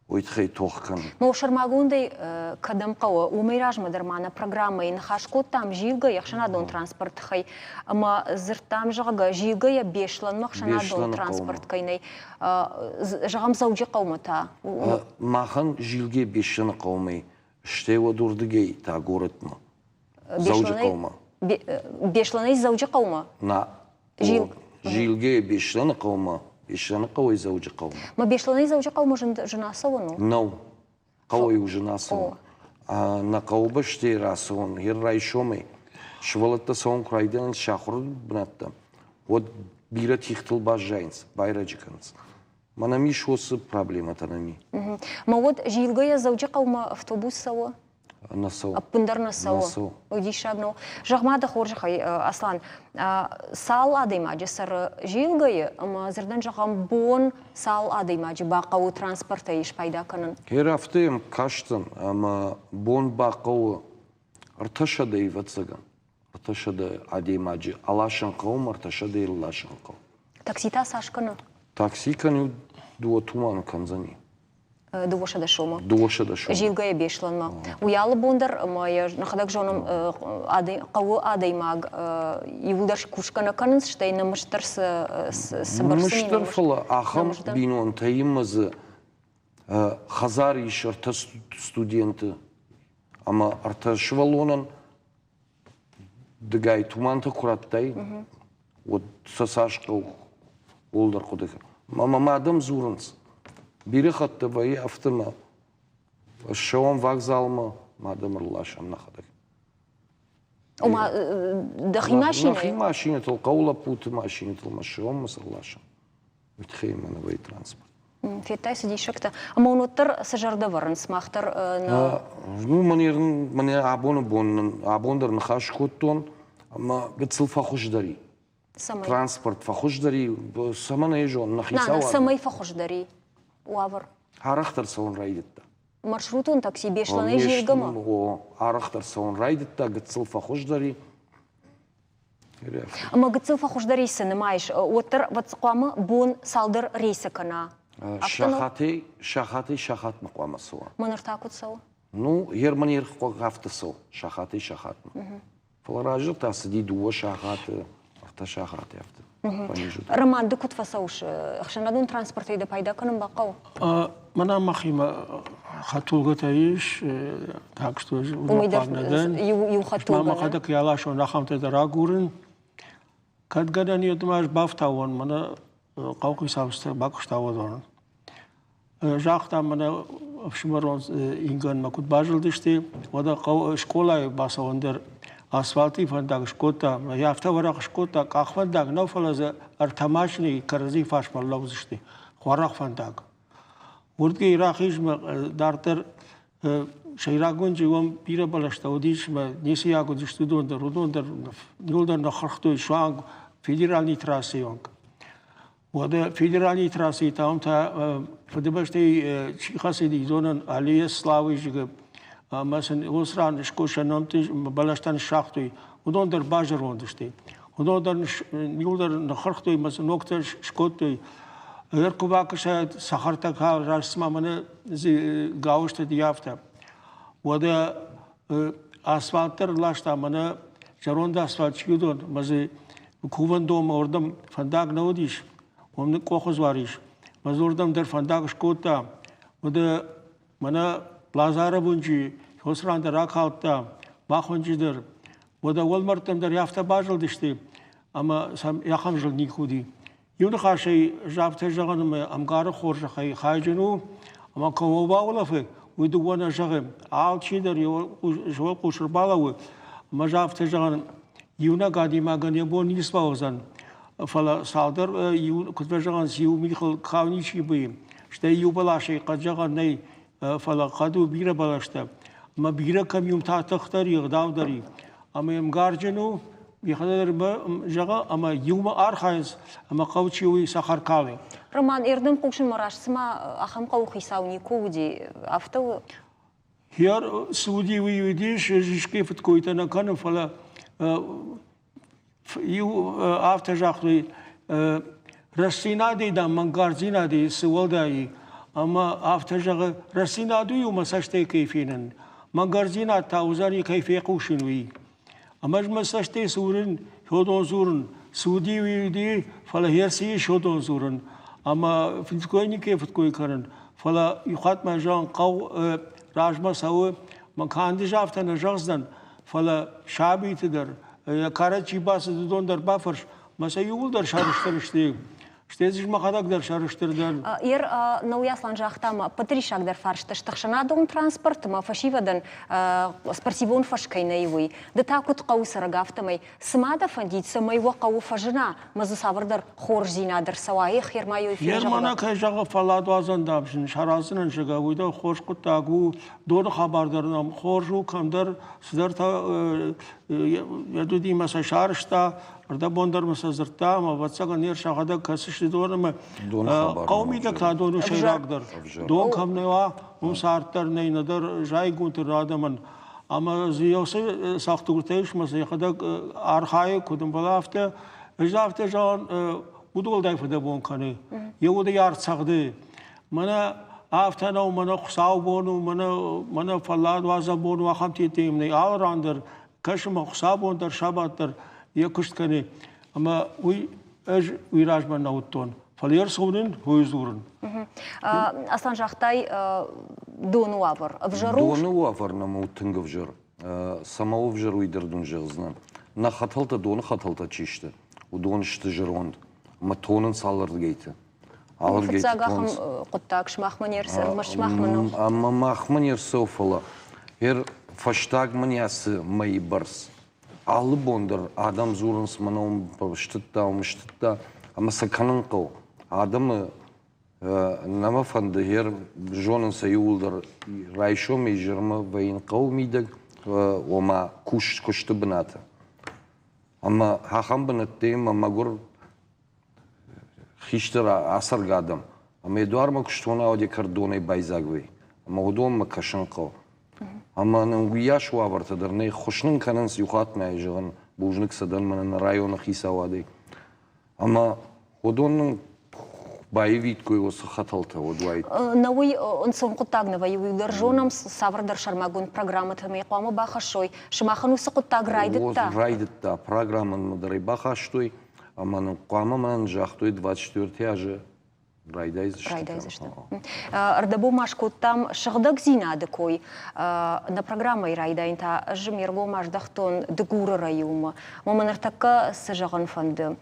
уый тыххӕй тох кӕнын. Мо сӕрмагондӕй кӕдӕм хъӕуы, уымӕй размӕ дӕр ма нӕ программӕйы ныхас кодтам Зилгӕйы ӕхсӕнадон транспорты тыххӕй ӕмӕ дзырдтам, зӕгъгӕ, Зилгӕйӕ Беслӕнмӕ ӕхсӕнадон транспорт кӕй нӕй. Зӕгъӕм, Дзӕуджыхъӕумӕ та? Махӕн Зилгӕ Беслӕны хъӕумӕ, стӕй уӕд уырдыгӕй та горӕтмӕ. Дзӕуджыхъӕумӕ. Беслӕнӕй Дзӕуджыхъӕумӕ? Нӕ. Зилгӕйы Беслӕны хъӕумӕ, Беслӕны хъӕуӕй Дзӕуджыхъӕумӕ. Ма Беслӕнӕй Дзӕуджыхъӕумӕ зын ацӕуӕн у? Нӕу. Хъӕуӕй у зын ацӕуӕн. Нӕ хъӕубӕстӕй рацӕуӕн йе райсомӕй сывӕллӕттӕ цӕуын куы райдайынц сӕ ахуыры бынӕттӕм, уӕд бирӕ тигътыл баззайынц, байрӕджы кӕнынц. Мӕнӕм ис уыцы проблемӕтӕ нӕм и. Ма уӕд Зилгӕйӕ Дзӕуджыхъӕумӕ автобус цӕуы? Нӕ цӕуы. Ӕппындӕр нӕ цӕуы? Уый диссаг нӕу. Зӕгъ-ма дӕ хорзӕхӕй, Аслан, цал адӕймаджы цӕры Зилгӕйы ӕмӕ дзырдӕн зӕгъӕм, бон цал адӕймаджы бахъӕуы транспортӕй спайда кӕнын? Гъер афтӕ йӕм кастӕн, ӕмӕ бон бахъӕуы 300, ӕвӕццӕгӕн. 300 адӕймаджы аласын хъӕуы ӕмӕ 300 ласын хъӕуы. Такси та цас кӕны? Такси кӕны дыууӕ туманы кӕндзӕни. 200 сомы. 200 сомы. Зилгӕйӕ Беслӕнмӕ. Уый алы бон дӕр ӕмӕ йӕ нӕхӕдӕг зонӕм, хъӕуы адӕймаг иууылдӕр кусгӕ нӕ кӕнынц, стӕй нӕ мызд дӕр цы цы бӕрц Мызд дӕр, фӕлӕ ахӕм бинонтӕ дзы хӕдзар ис ӕртӕ студенты ӕмӕ ӕртӕ сывӕллонӕн дыгай тумантӕ куы радтай, уӕд сӕ цас хъӕуы, ууыл дӕр хъуыды кӕн. Мӕ мӕ адӕм дзурынц. Бирӕ хатты вӕййы афтӕ мӕ ссӕуӕм вокзалмӕ, мӕ адӕм ӕрласӕм нӕхӕдӕг. Ома, дӕхи машинӕ? Нӕхи машинӕтыл, хъӕуы лӕппуты машинӕтыл мӕ ссӕуӕм мӕ сӕ ласӕм. Уый тыххӕй мӕ нӕ вӕййы транспорт. Федтай цы диссӕгтӕ. Ӕмӕ уын уӕддӕр цы зӕрдӕ вӕрынц, мах дӕр нӕ... Ну, мӕнӕ абоны бон, абон дӕр ныхас кодтон, ӕмӕ гыццыл фӕхуыздӕр и. Цӕмӕй? Транспорт фӕхуыздӕр и, цӕмӕн ӕй зонын, нӕ хицауад. Цӕмӕй фӕхуыздӕр и уавӕр? Арӕхдӕр цӕуын райдыдта. Маршрутон такси Беслӕнӕй Зилгӕмӕ? О, арӕхдӕр цӕуын райдыдта, гыццыл фӕхуыздӕр и. Ӕмӕ гыццыл фӕхуыздӕр и цы нымайыс, уӕддӕр хъуамӕ бон цалдӕр рейсы кӕна. Сахатӕй, сахатӕй сахатмӕ хъуамӕ цӕуа. Мӕ ныр та куыд цӕуы? Ну, Германийы афтӕ цӕуы, сахатӕй сахатмӕ. Фӕлӕ раздӕр та цыди дыууӕ сахаты, ӕртӕ сахаты афтӕ. Роман, ды куыд фӕцӕуыс? Ӕхсӕнадон транспортӕй дӕ пайда кӕнын бахъӕуы? Мӕнӕ мӕхимӕ хӕдтулгӕтӕ ис, так что Уымӕй дӕр иу хӕдтулгӕ. Мӕхӕдӕг аласон, ахӕмтӕ дӕр агурын. Кӕд гӕнӕн ис, ӕз бафтауон, мӕнӕ хъӕухицау бакуыста уыдон. Загъта мӕнӕ ӕфсымӕрон ингӕнмӕ куыд базылдысты, уӕдӕ хъӕу скъолайы бацӕуӕн дӕр асфальты фӕндаг скодта. Афтӕ уӕрӕх скодта, къахвӕндаг нӕ, фӕлӕ дзы ӕртӕ машинӕйы кӕрӕдзи фарсмӕ лӕудзысты. Уӕрӕх фӕндаг. Уырдыгӕй рахизмӕ дарддӕр сӕйраг уынджы уым бирӕ бӕлӕстӕ уыдис ӕмӕ ницыйаг уыдысты уыдон дӕр, уыдон дӕр иуылдӕр ныххырхтой суанг федеральный трассӕйы онг. Уӕдӕ федеральный трассӕйы та уым та Фыдыбӕстӕйы чи хӕцыди, уыдонӕн Аллея Славы зыгы ӕмӕ сын уыцы ран сӕ нӕмтты бӕлӕстӕ ныссагътой, уыдон дӕр базӕронд сты. Уыдон дӕр иуылдӕр ныххырхтой ӕмӕ сын ногтӕ скодтой. Ӕр куы бакӕсай цӕхӕртӕ раст цыма мӕнӕ гауызты ди афтӕ. Уӕдӕ асфальт дӕр ласта мӕнӕ зӕронд асфальт чи уыдон, ӕмӕ дзы кувӕндонмӕ уырдӕм фӕндаг нӕ уыдис, уым ныкъкъохы дзуар ис. Мӕ дзы уырдӕм дӕр фӕндаг скодта. Уӕдӕ мӕнӕ Лазары уынджы Сослан дӕр акалдта, мах уынджы дӕр. Уӕдӕ уӕлмӕрдтӕм дӕр афтӕ базылдысты, ӕмӕ сӕм ахӕм зылд никуы уыди. Иу ныхасӕй афтӕ зӕгъын ӕмӕ ӕмгары хорзӕхӕй хайджын у, ӕмӕ кӕуыл баулӕфы, уый дыууӕ нӕ зӕгъы. Алчидӕр йӕ уӕлхъус ӕрбалӕууы ӕмӕ афтӕ зӕгъын, иунӕг адӕймагӕн йӕ бон ницы бауыдзӕн, фӕлӕ цалдӕр, иу, куыд фӕзӕгъынц, иу михыл кау ничи быйы, стӕй иу бӕласӕй хъӕд зӕгъӕн нӕй, фӕлӕ хъӕд у бирӕ бӕлӕстӕ. Ӕмӕ бирӕ кӕм иу та тых дӕр и, ӕгъдау дӕр и. Ӕмӕ йе мгарджын у, йӕхӕдӕг дӕр зӕгъы, ӕмӕ иумӕ архайынц, ӕмӕ хъӕу чи у, уый цӕхӕр калы. Роман, ӕрдӕм хъусынмӕ раст цыма ахӕм хъӕуыхицау никуы уыди, афтӕ у? Хиар цы уыди, уый уыдис, ӕз искӕй фыдкойтӕ нӕ кӕнын, фӕлӕ иу афтӕ загътой, рӕстдзинадӕй, дам, мӕнгарддзинадӕй цы уӕлдай и, ӕмӕ афтӕ зӕгъы, рӕстдзинад уый у, мӕ цӕстӕй кӕй фенын, мӕнгарддзинад та уыдзӕни, кӕй фехъусын, уый. Ӕмӕ ӕз мӕ цӕстӕй цы уынын, уыдон дзурын, цы уыди, уый уыди, фӕлӕ гъер цы ис, уыдон дзурын. Ӕмӕ фыдкой никӕй фыдкой кӕнын, фӕлӕ иухатт мӕ зӕгъын хъӕу размӕ цӕуы, мӕ канд ӕз афтӕ нӕ зӕгъдзынӕн, фӕлӕ сабиты дӕр, йӕ кары чи бацыд, уыдон дӕр бафӕрс, мӕ сӕ иууылдӕр сӕрыстыр сты. Стӕй дзы мӕхӕдӕг дӕр сӕрыстыр дӕн. Ер Науяслан загъта, ӕмӕ ӕппӕт риссагдӕр фарста сты ӕхсӕнадон транспорт ӕмӕ фӕсивӕдӕн спортивон фӕз кӕй нӕй, уый. Ды та куыд хъӕуы цӕрӕг, афтӕмӕй цыма дӕ фӕндид, цӕмӕй уӕ хъӕуы фӕзына ӕмӕ дзы цавӕрдӕр хорздзинад ӕрцӕуа? Эх, Ермайой Ермана кӕй зӕгъы, фӕлладуадзӕн дам сын сараздзынӕн, зӕгъгӕ, уый дӕр хорз хъуыддаг у. Доны хабар дӕр нӕм хорз у, кӕмдӕр цыдӕртӕ йӕ дудимӕ сӕ сарӕзта, ӕрдӕбон дӕр ма сӕ дзырдта, ӕмӕ ӕвӕццӕгӕн не рсӕхӕдӕг кӕсыс дон ӕмӕ хъӕуы мидӕг та дон у сӕйрагдӕр. Дон кӕм нӕ уа, уым цард дӕр нӕй, нӕдӕр зайгонты адӕмӕн. Ӕмӕ дзы еуцы цӕхдуртӕ ис, ӕмӕ сӕ йӕхӕдӕг архайы, куыд ӕмбӕлы, афтӕ. Ӕз афтӕ зӕгъын, удуӕлдай фыдӕбон кӕны. Йӕ уды арт цӕгъды. Мӕнӕ афтӕ нӕу, мӕнӕ хуыцаубон у, мӕнӕ, мӕнӕ фӕлладуадзӕн бон у, ахӕм тетем нӕй. Алы ран дӕр кӕсы мӕ хуыцаубон дӕр, сабат дӕр йӕ куыст кӕны. Ӕмӕ уый ӕз уый размӕ нӕ уыдтон. Фӕлӕ йе рцӕуын, уый дзурын. Аслан, загътай, доны уавӕр ӕвзӕр у? Доны уавӕр нӕм у тынг ӕвзӕр. Цӕмӕ ӕвзӕр уый дӕр дын зӕгъдзынӕн. Нӕ хӕтӕлтӕ, доны хӕтӕлтӕ чи сты, уыдон сты зӕронд ӕмӕ тонынц алырдыгӕйты. Алыргӕй Фыццаг ахӕм хъуыддаг сымахмӕ не рцӕуы, ӕрмӕст сымахмӕ нӕу. Ӕмӕ махмӕ не рцӕуы, фӕлӕ фӕстагмӕ не ацы мӕйы бӕрц алы бон дӕр адӕм дзурынц, мӕнӕ уым стыдта, уым стыдта, ӕмӕ сӕ кӕнын хъӕуы. Адӕмы нӕ мӕ фӕнды, гъер зонын сӕ иууылдӕр райсом изӕрмӕ вӕййын хъӕуы мидӕг, ома куысты бынаты. Ӕмӕ ахӕм бынӕттӕй мӕ мӕгуыр хистӕр ацӕргӕ адӕм ӕмӕ йӕ дуармӕ куы стона, уӕд йӕ кӕрддонӕй байдзаг вӕййы. Ӕмӕ уыдонмӕ кӕсын хъӕуы. Ӕмӕ нын уыйас уавӕртӕ дӕр нӕй, ххуыс нын кӕнынц, иу хатт ма йӕ зӕгъын, бузныг сӕ дӕн мӕнӕ нӕ районы хицауадӕй. Ӕмӕ уыдон нын баивиккой уыцы хӕтӕлтӕ, уӕд уаид. Нӕ уый ӕнцон хъуыддаг нӕ вӕййы, уый дӕр зонӕм, цавӕрдӕр сӕрмагонд программӕтӕ ме хъуамӕ бахӕссой. Сымахӕн уыцы хъуыддаг райдыдта? Райдыдта. Программӕмӕ дӕр ӕй бахастой ӕмӕ нын хъуамӕ мӕнӕн загътой 24 азы райдайдзысты. Райдайдзысты. Ӕрдӕбон ма скодтам сыгъдӕгдзинады кой. Нӕ программӕйы райдайын та ӕз ме ргом аздӕхтон Дыгуры районмӕ. Мӕ ныртӕккӕ цы зӕгъын фӕнды,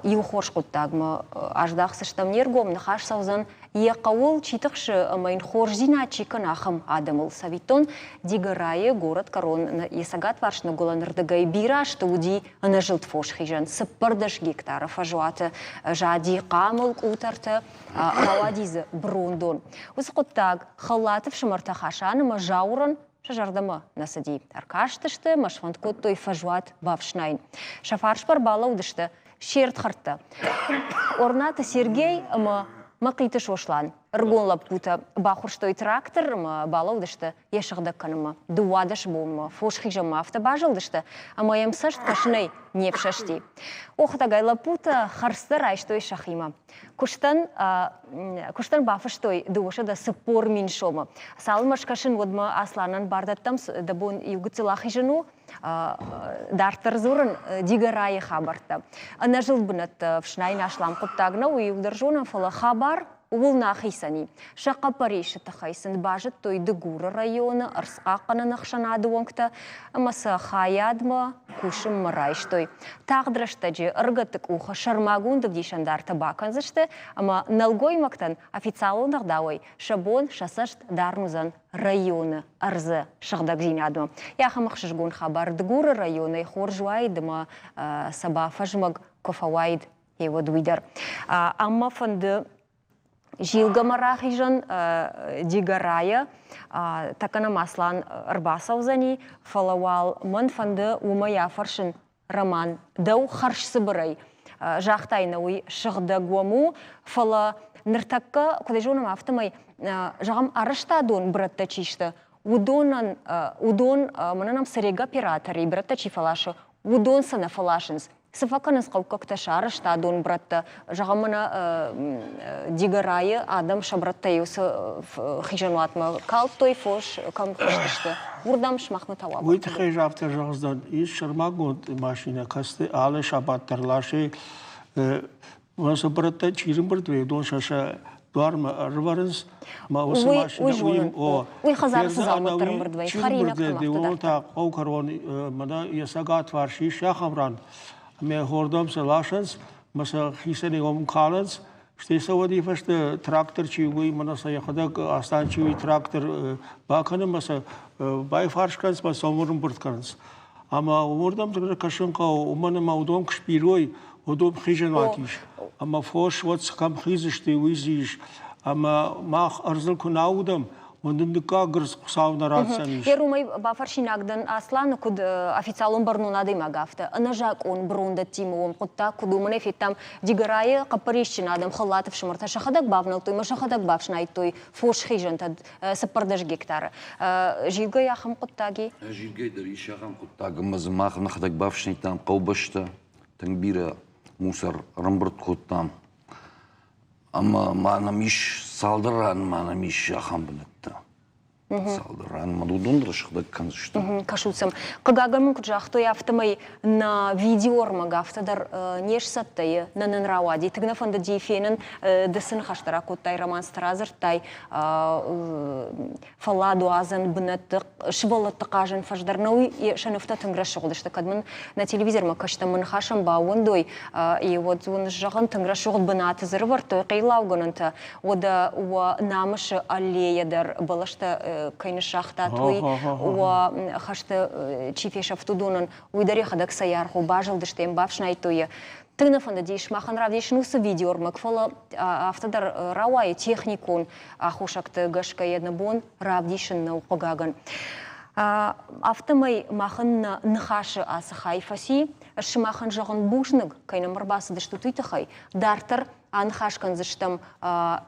иу хорз хъуыддагмӕ аздахдзыстӕм не ргом, ныхас цӕудзӕн йӕ хъӕуыл чи тыхсы ӕмӕ йын хорздзинад чи кӕны, ахӕм адӕмыл. Цӕвиттон, Дигорайы горӕтгӕрон йӕ цӕгатварс ныгуылӕнырдыгӕй бирӕ азты уыди ӕнӕзылд фосхизӕн 14 гектары фӕзуаты зади хъамыл къутӕртӕ, рауади дзы брондон. Уыцы хъуыддаг Хӕллаты фсымӕртӕ Хасан ӕмӕ Зауырӕн сӕ зӕрдӕмӕ нӕ цыди. Ӕркастысты ӕмӕ сфӕнд кодтой фӕзуат бафснайын. Сӕ фарсмӕ ӕрбалӕудысты се рдхӕрдтӕ. Орнаты Сергей ӕмӕ Мӕхъиты Сослан ӕрыгон лӕппутӕ бахуырстой трактор ӕмӕ балӕудысты йӕ сыгъдӕг кӕнынмӕ. 12 бонмӕ фосхизӕнмӕ афтӕ базылдысты, ӕмӕ йӕм цӕст кӕсынӕй не фсӕсти. Охтагай лӕппутӕ хӕрдзтӕ райстой сӕхимӕ. Куыстӕн, куыстӕн бафыстой 240 000 сомы. Цалынмӕ скӕсын, уӕдмӕ Асланӕн бар дӕттӕм, дӕ бон иу гыццыл ахизын у, дарддӕр дзурын Дигорайы хабӕрттӕ. Ӕнӕзылд бынӕттӕ фснайын аслам хъуыддаг нӕу, иу дӕр зонӕм, фӕлӕ хабар ууыл нӕ ахицӕн и. Сӕ хъӕппӕрисы тыххӕй сын базыдтой Дыгуры районы ӕрдзхъахъхъӕнӕн ӕхсӕнады уӕнгтӕ ӕмӕ сӕ хайадмӕ кусынмӕ райстой. Тагъд рӕстӕджы ӕрыгӕтты къухы сӕрмагонд ӕвдисӕндартӕ бакӕндзысты ӕмӕ нӕлгоймӕгтӕн официалон ӕгъдауӕй сӕ бон сӕ цӕст дарын уыдзӕн районы ӕрдзы сыгъдӕгдзинадмӕ. Ахӕм ӕхсызгон хабар Дыгуры районӕй хорз уаид ӕмӕ сӕ бафӕзмӕг куы фӕуаид, уӕд уый дӕр. Ам мӕ фӕнды Зилгӕмӕ рахизӕн Дигорайӕ тӕккӕ нӕм Аслан ӕрбацӕудзӕни, фӕлӕ уал мӕн фӕнды уымӕй афӕрсын Роман, дӕу хӕрзцыбырӕй загътай нӕ уый сыгъдӕг уӕм у, фӕлӕ ныртӕккӕ, куыд ӕй зонӕм, афтӕмӕй, зӕгъӕм, арӕзтадон бырӕттӕ чи сты, уыдонӕн, уыдон, мӕнӕн ам цы регоператор и, бырӕттӕ чи фӕласы, уыдон сӕ нӕ фӕласынц. Цы фӕкӕнынц хъӕуккӕгтӕ сӕ арӕзтадон брӕттӕ? Зӕгъӕм, мӕнӕ Дигорайы адӕм сӕ брӕттӕ уыцы хизӕнуатмӕ калдтой, фос кӕм хызтысты, уырдӕм сымахмӕ та Уый тыххӕй афтӕ зӕгъдзӕн, ис сӕрмагонд машинӕ, кӕцыты алы сабат дӕр ласы Уыцы брӕттӕ чи рымбырд вӕййы, уыдон сӕ сӕ дуармӕ ӕрывӕрынц. Мӕ уыцы машинӕ уый, о, уый хӕдзары цы дзаумӕттӕ ӕрӕмбырд вӕййы, хӕринӕгтӕ уымӕн та хъӕуы кӕрон мӕнӕ йӕ цӕгатварс ис ахӕм ран, ӕмӕ хордӕм сӕ ласынц, мӕ сӕ хицӕнӕй уым калынц, стӕй сӕ уӕд фӕстӕ трактор чи уый, мӕнӕ сӕ йӕхӕдӕг Астан чи уый трактор бакӕны, мӕ сӕ байфарс кӕнынц, мӕ сӕ уым ӕрӕмбырд кӕнынц. Ӕмӕ уырдӕм кӕсын хъӕуы, уымӕн ӕмӕ уыдон куы сбирой, уыдон хизӕнуат ис. Ӕмӕ фос уӕд кӕм хиздзысты, уый дзы ис. Ӕмӕ мах ӕрдзыл куы нӕ аудӕм, уӕд нын дыккаг ӕрдз Хуыцау нӕ ратдзӕнис. Йе уымӕй бафӕрсинаг дӕн Асланы, куыд официалон бӕрнон адӕймаг, афтӕ. Ӕнӕзакъон брондӕттимӕ уӕм хъуыддаг куыд у, уымӕн ӕй федтам Дигорайы хъӕппӕрисджын адӕм Хӕллаты фсымӕртӕ сӕхӕдӕг бавнӕлдтой ӕмӕ сӕхӕдӕг бафснайдтой фосхизӕнтӕ 14 гектары. Зилгӕйы ахӕм хъуыддаг и? Зилгӕйы дӕр ис ахӕм хъуыддаг, ӕмӕ дзы мах нӕхӕдӕг бафснайдтам хъӕубӕстӕ, тынг бирӕ мусор ӕрӕмбырд кодтам. Ӕмӕ ма нӕм ис цалдӕр ран ма нӕм ис ахӕм бынӕттӕ. Цалдӕр ранмӕ уыдон дӕр сыгъдӕг кӕндзысты. Кӕсут сӕм. Хъыгагӕн мын куыд загътой, афтӕмӕй нӕ видеоӕрмӕг афтӕ дӕр не сцӕттӕ и, нӕ нын рауади. Тынг нӕ фӕндыди фенын, ды цы ныхӕстӕ ракодтай, романстӕ радзырдтай, фӕлладуадзӕн бынӕтты, сывӕллӕтты хъазӕн фӕз дӕр нӕу, сӕ нывтӕ тынг рӕсугъд сты. Кӕд мын нӕ телевизормӕ кӕстӕм мӕ ныхасӕн баууӕндой, уӕд уын зӕгъын, тынг рӕсугъд бынаты дзы рывӕрдтой хъеллаугӕнӕнтӕ, уӕдӕ уӕ намысы аллейӕ дӕр бӕлӕстӕ кӕй ныссагътат, уый уӕ хӕсты чи фесӕфт, уыдонӕн уый дӕр йӕхӕдӕг цӕй аргъ у, базылдысты йӕм, бафснайдтой йӕ. Тынг нӕ фӕндыдис махӕн равдисын уыцы видеоӕрмӕг, фӕлӕ афтӕ дӕр рауайы техникон аххосӕгты гӕсгӕ йӕ нӕ бон равдисын нӕу, хъыгагӕн. Афтӕмӕй махӕн нӕ ныхасы ацы хай фӕци. Сымахӕн зӕгъын бузныг, кӕй нӕм ӕрбацыдыстут, уый тыххӕй. Дарддӕр аныхас кӕндзыстӕм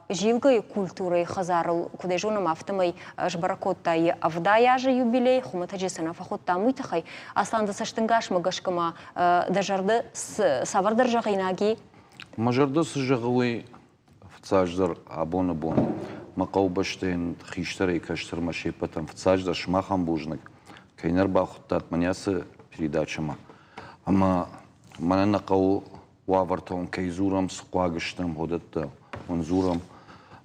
Зилгӕйы культурӕйы хӕдзарыл, куыд ӕй зонӕм, афтӕмӕй сбӕрӕг кодта йӕ 70 азы юбилей, хуымӕтӕджы цы нӕ фӕхуыдтам, уый тыххӕй. Аслан, дӕ цӕстӕнгасмӕ гӕсгӕ ма дӕ зӕрдӕ цавӕрдӕр зӕгъинаг и? Мӕ зӕрдӕ цы зӕгъы, уый фыццаджыдӕр абоны бон мӕ хъӕубӕстӕйӕн хистӕрӕй кӕстӕрмӕ се ппӕтӕн фыццаджыдӕр сымахӕн бузныг, кӕй нӕ ӕрбахуыдтат мӕнӕ ацы передачӕмӕ. Ӕмӕ мӕнӕ нӕ хъӕуы уавӕртӕ уын кӕй дзурӕм, цы хъуаг стӕм, уыдӕттӕ уын дзурӕм.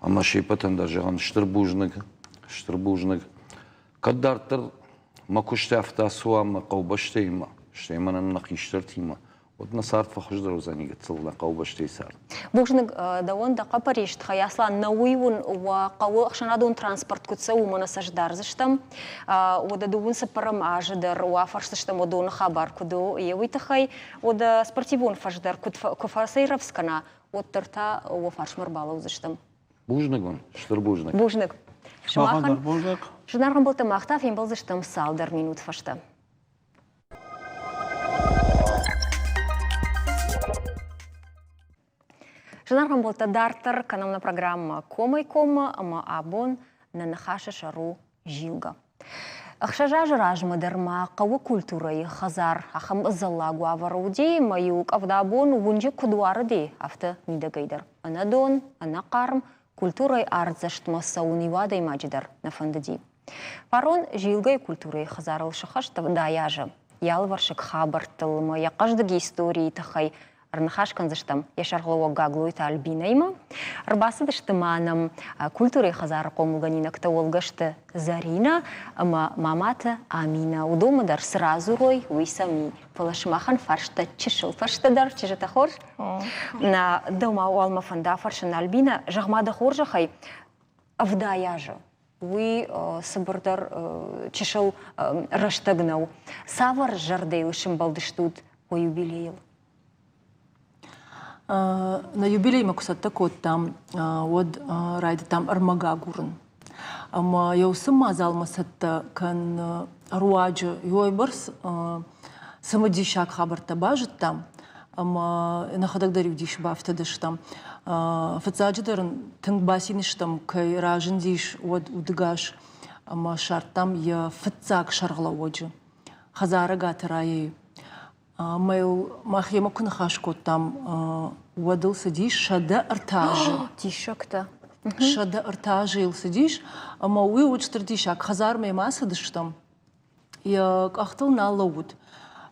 Ӕмӕ се ппӕтӕн дӕр зӕгъын стыр бузныг, стыр бузныг. Кӕд дарддӕр мӕ куысты афтӕ ацӕуа мӕ хъӕубӕстӕимӕ, стӕй мӕнӕн мӕ хистӕртимӕ, уӕд нӕ цард фӕхуыздӕр уыдзӕни гыццыл нӕ хъӕубӕстӕйы цард. Бузныг дӕуӕн дӕ хъӕппӕрис тыххӕй, Аслан, нӕ уый уын уӕ хъӕуы ӕхсӕнадон транспорт куыд цӕуы, уымӕ нӕ цӕст дардзыстӕм. Уӕдӕ дыууын цыппӕрӕм азы дӕр уӕ фӕрсдзыстӕм уыдоны хабар куыд у, йе уый тыххӕй. Уӕдӕ спортивон фӕз дӕр куыд куы фӕцӕйрӕвдз кӕна, уӕддӕр та уӕ фарсмӕ ӕрбалӕудзыстӕм. Бузныг уын, стыр бузныг. Бузныг. Сымахӕн бузныг. Зынаргъ ӕмбӕлттӕ, мах та фембӕлдзыстӕм цалдӕр минут фӕстӕ. Зынаргъ ӕмбӕлттӕ, дарддӕр кӕнӕм нӕ программӕ Комӕй-коммӕ ӕмӕ абон нӕ ныхасы сӕр у Зилгӕ. Ӕхсӕз азы размӕ дӕр ма хъӕуы культурӕйы хӕдзар ахӕм ӕдзӕллаг уавӕры уыди ӕмӕ-иу къӕвда бон уынджы куыд уарыди, афтӕ мидӕгӕй дӕр. Ӕнӕдон, ӕнӕхъарм, культурӕйы артдзӕстмӕ цӕуын иу адӕймаджы дӕр нӕ фӕндыди. Фарон Зилгӕйы культурӕйы хӕдзарыл сыхӕст 70 азы. Йӕ алывӕрсыг хабӕрттыл ӕмӕ йӕ хъӕздыг историйы тыххӕй ӕрныхас кӕндзыстӕм йӕ сӕргълӕууӕг Гаглойты Альбинӕимӕ. Ӕрбацыдысты ма нӕм культурӕйы хӕдзары хъомылгӕнинӕгтӕ Уӕлгӕсты Зӕринӕ ӕмӕ Маматы Аминӕ. Уыдонмӕ дӕр цы радзурой, уый сӕм и. Фӕлӕ сымахӕн фарста чысыл фӕстӕдӕр, чызджытӕ хорз? Нӕ, дӕумӕ уал мӕ фӕнды афӕрсын, Альбинӕ, зӕгъ-ма дӕ хорзӕхӕй, 70 азы уый цыбырдӕр чысыл рӕстӕг нӕу. Цавӕр зӕрдӕйыл сымбӕлдыстут уӕ юбилейыл? Нӕ юбилеймӕ куы цӕттӕ кодтам, уӕд райдыдтам ӕрмӕг агурын. Ӕмӕ йӕ уыцы мадзалмӕ цӕттӕ кӕныны руаджы уыйбӕрц цымыдисаг хабӕрттӕ базыдтам, ӕмӕ нӕхӕдӕг дӕр иу дисы бафтыдыстӕм. Фыццаджыдӕр ын тынг бацин стӕм, кӕй разындис уӕд удыгас ӕмӕ ссардтам йӕ фыццаг сӕргълӕууӕджы, Хӕдзарӕгаты Райӕйы. Ӕмӕ йыл мах йемӕ куы ныхас кодтам, уӕд ыл цыдис 103 азы. Диссӕгтӕ. 103 азы йыл цыдис, ӕмӕ уый уыд стыр диссаг. Хӕдзармӕ ма цыдыстӕм, йӕ къӕхтыл нал лӕууыд.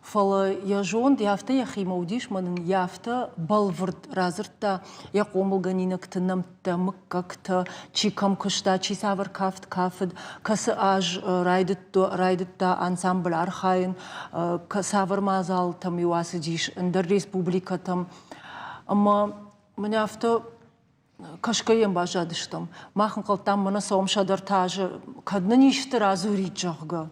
Фӕлӕ йӕ зонд афтӕ йӕхимӕ уыдис, мӕ нын йӕ афтӕ бӕлвырд радзырдта йӕ хъомылгӕнинӕгты нӕмттӕ, мыггӕгтӕ, чи кӕм куыста, чи цавӕр кафт кафыд, кӕцы аз райдыдта ансамбль архайын, цавӕр мадзалтӕм-иу ацыдис ӕндӕр республикӕтӕм. Ӕмӕ мӕнӕ афтӕ кӕсгӕ йӕм баззадыстӕм. Мах ӕнхъӕлдтам, мӕнӕ цӕуӕм 103 азы, кӕд нын исты радзурид, зӕгъгӕ.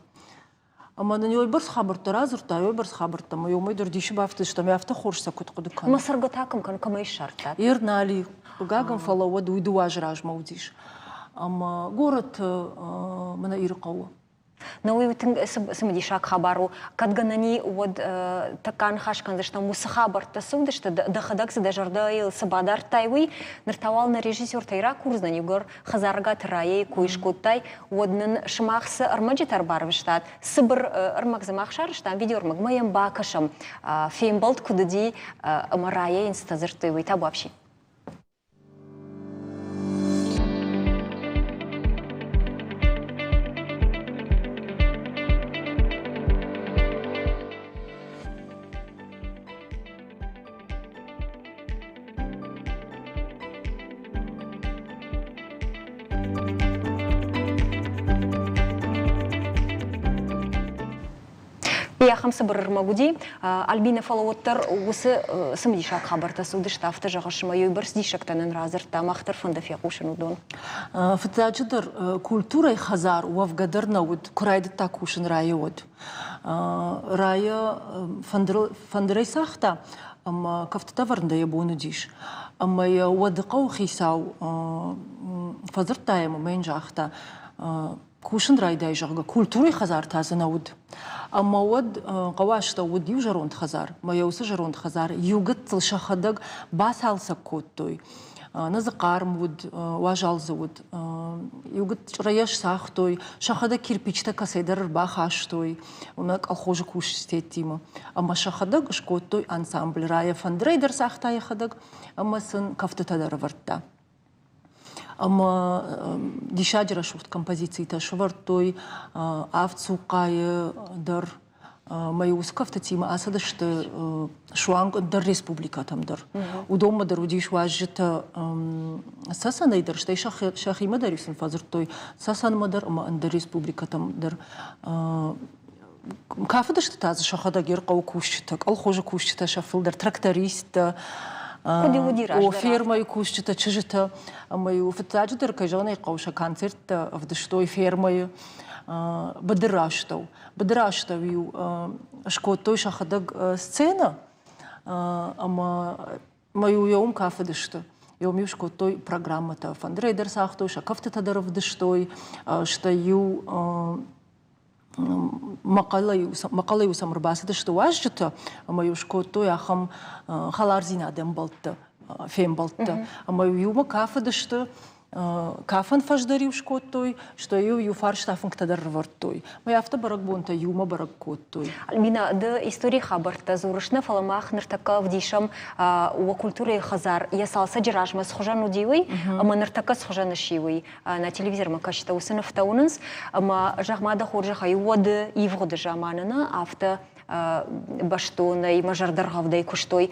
Ӕмӕ нын уыйбӕрц хабӕрттӕ радзырдта, уыйбӕрц хабӕрттӕ, ӕмӕ уымӕй дӕр дисы бафтыдыстӕм, афтӕ хорз сӕ куыд хъуыды кӕны. Мӕ цӕргӕ та кӕм кӕны, кӕмӕй ссардтат? Ир нал и, хъыгагӕн, фӕлӕ уӕд уый дыууӕ азы размӕ уыдис. Ӕмӕ горӕты мӕнӕ Ирыхъӕуы. Но уый тынг цымыдисаг хабар у. Кӕд гӕнӕн и, уӕд тӕккӕ ныхас кӕндзыстӕм, уыцы хабӕрттӕ цы уыдысты, дӕхӕдӕг дзы дӕ зӕрдӕйыл цы бадардтай, уый. Ныр та уал нӕ режиссертӕй ракурдзынӕн, иугӕр Хӕдзаргаты Райӕйы кой скодтай, уӕд нын сымах цы ӕрмӕджытӕ ӕрбарвыстат, цыбыр ӕрмӕг дзы мах сарӕзтам, видеоӕрмӕгмӕ йӕм бакӕсӕм. Фембӕлд куыд уыди ӕмӕ Райӕ йын цытӕ дзырдтой, уый та бафси. Ахӕм цыбыр ӕрмӕг уыди. Альбинӕ, фӕлӕ уӕддӕр уыцы цымыдисаг хабӕрттӕ цы уыдысты, афтӕ зӕгъыс, ӕмӕ уыйбӕрц диссӕгтӕ нын радзырдта, мах дӕр фӕнды фехъусын уыдон. Фыццаджыдӕр, культурӕйы хӕдзар уӕвгӕ дӕр нӕ уыд, куы райдыдта кусын Райӕ, уӕд. Райӕ фӕндырӕй цагъта ӕмӕ кӕфтытӕ ӕвӕрын дӕр йӕ бон уыдис. Ӕмӕ йӕ уӕды хъӕуыхицау фӕдзырдта йӕм ӕмӕ йын загъта, кусын райдай, зӕгъгӕ, культурӕйы хӕдзар та дзы нӕ уыд. Ӕмӕ уӕд хъӕуы астӕу уыд иу зӕронд хӕдзар, ӕмӕ йӕ уыцы зӕронд хӕдзар иу гыццыл сӕхӕдӕг бацалцӕг кодтой. Нӕ дзы хъарм уыд, уазал дзы уыд. Иу гыццыл сцагътой, сӕхӕдӕг кирпичтӕ кӕцӕйдӕр ӕрбахастой, уымӕ колхозы кусджытимӕ. Ӕмӕ сӕхӕдӕг скодтой ансамбль. Райӕ фӕндырӕй дӕр цагъта йӕхӕдӕг ӕмӕ сын кӕфтытӕ дӕр ӕвӕрдта. Ӕмӕ диссаджы рӕсугъд композицитӕ сӕвӕрдтой авд цухъхъайы дӕр. Ӕмӕ уыцы кӕфтытимӕ ацыдысты суанг ӕндӕр республикӕтӕм дӕр. Уыдонмӕ дӕр уыдис уазджытӕ Цӕцӕнӕй дӕр, стӕй сӕхимӕ дӕр сын фӕдзырдтой Цӕцӕнмӕ дӕр ӕмӕ ӕндӕр республикӕтӕм дӕр. Кафыдысты та дзы сӕхӕдӕг Ерхъӕуы кусджытӕ, колхозы кусджытӕ сӕ фылдӕр, трактористтӕ, о, фермӕйы кусджытӕ, чызджытӕ. Ӕмӕ-иу фыццаджыдӕр, кӕй зӕгъын ӕй хъӕуы, сӕ концерттӕ ӕвдыстой фермӕйы быдыры астӕу. Быдыры астӕу-иу скодтой сӕхӕдӕг сценӕ ӕмӕ Ӕмӕ-иу йӕ уым кафыдысты. Уым-иу скодтой программӕтӕ, фӕндырӕй дӕр цагътой, сӕ кӕфтытӕ дӕр ӕвдыстой, стӕй-иу мӕхъӕлӕй-иу сӕм ӕрбацыдысты уазджытӕ ӕмӕ-иу скодтой ахӕм хӕлардзинады ӕмбӕлттӕ, фембӕлдтӕ. Ӕмӕ-иу иумӕ кафыдысты, Кафӕн фӕз дӕр-иу скодтой, стӕй-иу иу фарста фынгтӕ дӕр ӕрывӕрдтой. Мӕ афтӕ бӕрӕгбонтӕ иумӕ бӕрӕг кодтой. Альбина, ды историйы хабӕрттӕ дзурыс нӕ, фӕлӕ мах ныртӕккӕ ӕвдисӕм уӕ культурӕйы хӕдзар йӕ цалцӕджы размӕ цыхуызӕн уыди, уый, ӕмӕ ныртӕккӕ цыхуызӕн сси, уый. Нӕ телевизормӕ кӕсджытӕ уыцы нывтӕ уынынц, ӕмӕ зӕгъ-ма дӕ хорзӕхӕй, уӕды ивгъуыды заманы нӕ афтӕ бӕстонӕй мӕ зӕрдӕргъӕвдӕй куыстой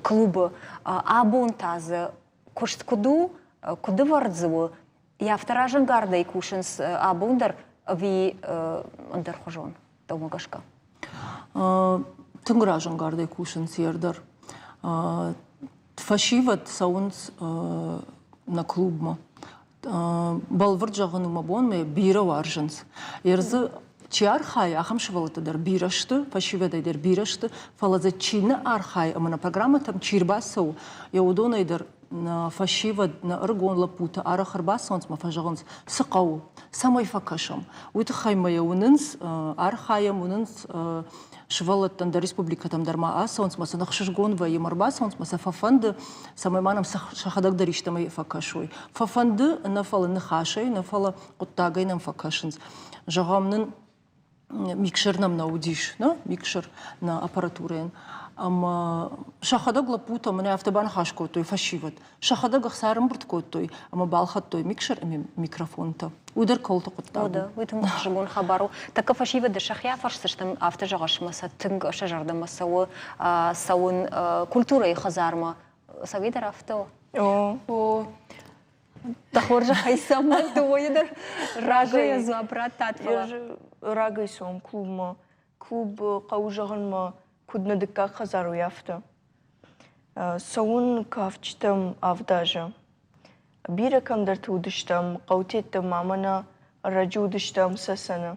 клубы. Абон та дзы куыст куыд у, куыд ӕвӕрд дзы у, йӕ афтӕ разӕнгардӕй кусынц абон дӕр ӕви ӕндӕрхуызон, дӕумӕ гӕсгӕ? Тынг разӕнгардӕй кусынц ер дӕр. Фӕсивӕд цӕуынц нӕ клубмӕ. Бӕлвырд зӕгъын у мӕ бон, мӕ бирӕ уарзынц. Ер дзы чи архайы, ахӕм сывӕллӕттӕ дӕр бирӕ сты, фӕсивӕдӕй дӕр бирӕ сты, фӕлӕ дзы чи нӕ архайы ӕмӕ нӕ программӕтӕм чи рбацӕуы, йӕ уыдонӕй дӕр нӕ фӕсивӕд, нӕ ӕрыгон лӕппутӕ арӕх ӕрбацӕуынц ӕмӕ фӕзӕгъынц, цы хъӕуы, цӕмӕй фӕкӕсӕм. Уый тыххӕй ма йӕ уынынц, архайӕм, уынынц сывӕллӕттӕн дӕр республикӕтӕм дӕр ма ацӕуынц, ӕмӕ сын ӕхсызгон вӕййы, ӕмӕ ӕрбацӕуынц, ӕмӕ сӕ фӕфӕнды, цӕмӕй ма нӕм сӕхӕдӕг дӕр истӕмӕй фӕкӕсой. Фӕфӕнды, нӕ фӕлӕ ныхасӕй, нӕ фӕлӕ хъуыддагӕй нӕм фӕкӕсынц. Зӕгъӕм, нын миксер нӕм нӕ уыдис, нӕ миксер нӕ аппаратурӕйӕн. Ӕмӕ сӕхӕдӕг лӕппутӕ мӕнӕ афтӕ баныхас кодтой фӕсивӕд. Сӕхӕдӕг ӕхца ӕрӕмбырд кодтой ӕмӕ балхӕдтой миксер ӕмӕ микрофонтӕ. Уый дӕр кӕуылты хъуыддаг у. Уый тынг ӕхсызгон хабар у. Тӕккӕ фӕсивӕды сӕхи афӕрсдзыстӕм, афтӕ зӕгъыс, ӕмӕ сӕ тынг сӕ зӕрдӕмӕ цӕуы цӕуын культурӕйы хӕдзармӕ. Цӕугӕ дӕр афтӕ у? О. Дӕ хорзӕхӕй цӕмӕн дыууӕйы дӕр разыйӕ дзуапп радтат, фӕлӕ. Рагӕй цӕуӕм клубмӕ. Клуб хъӕуы зӕгъынмӕ куыд нӕ дыккаг хӕдзар, уый афтӕ. Цӕуын кафджытӕм авд азы. Бирӕ кӕмдӕрты уыдыстӕм, хъӕутӕттӕм ма мӕнӕ ӕрӕджы уыдыстӕм Цӕцӕны.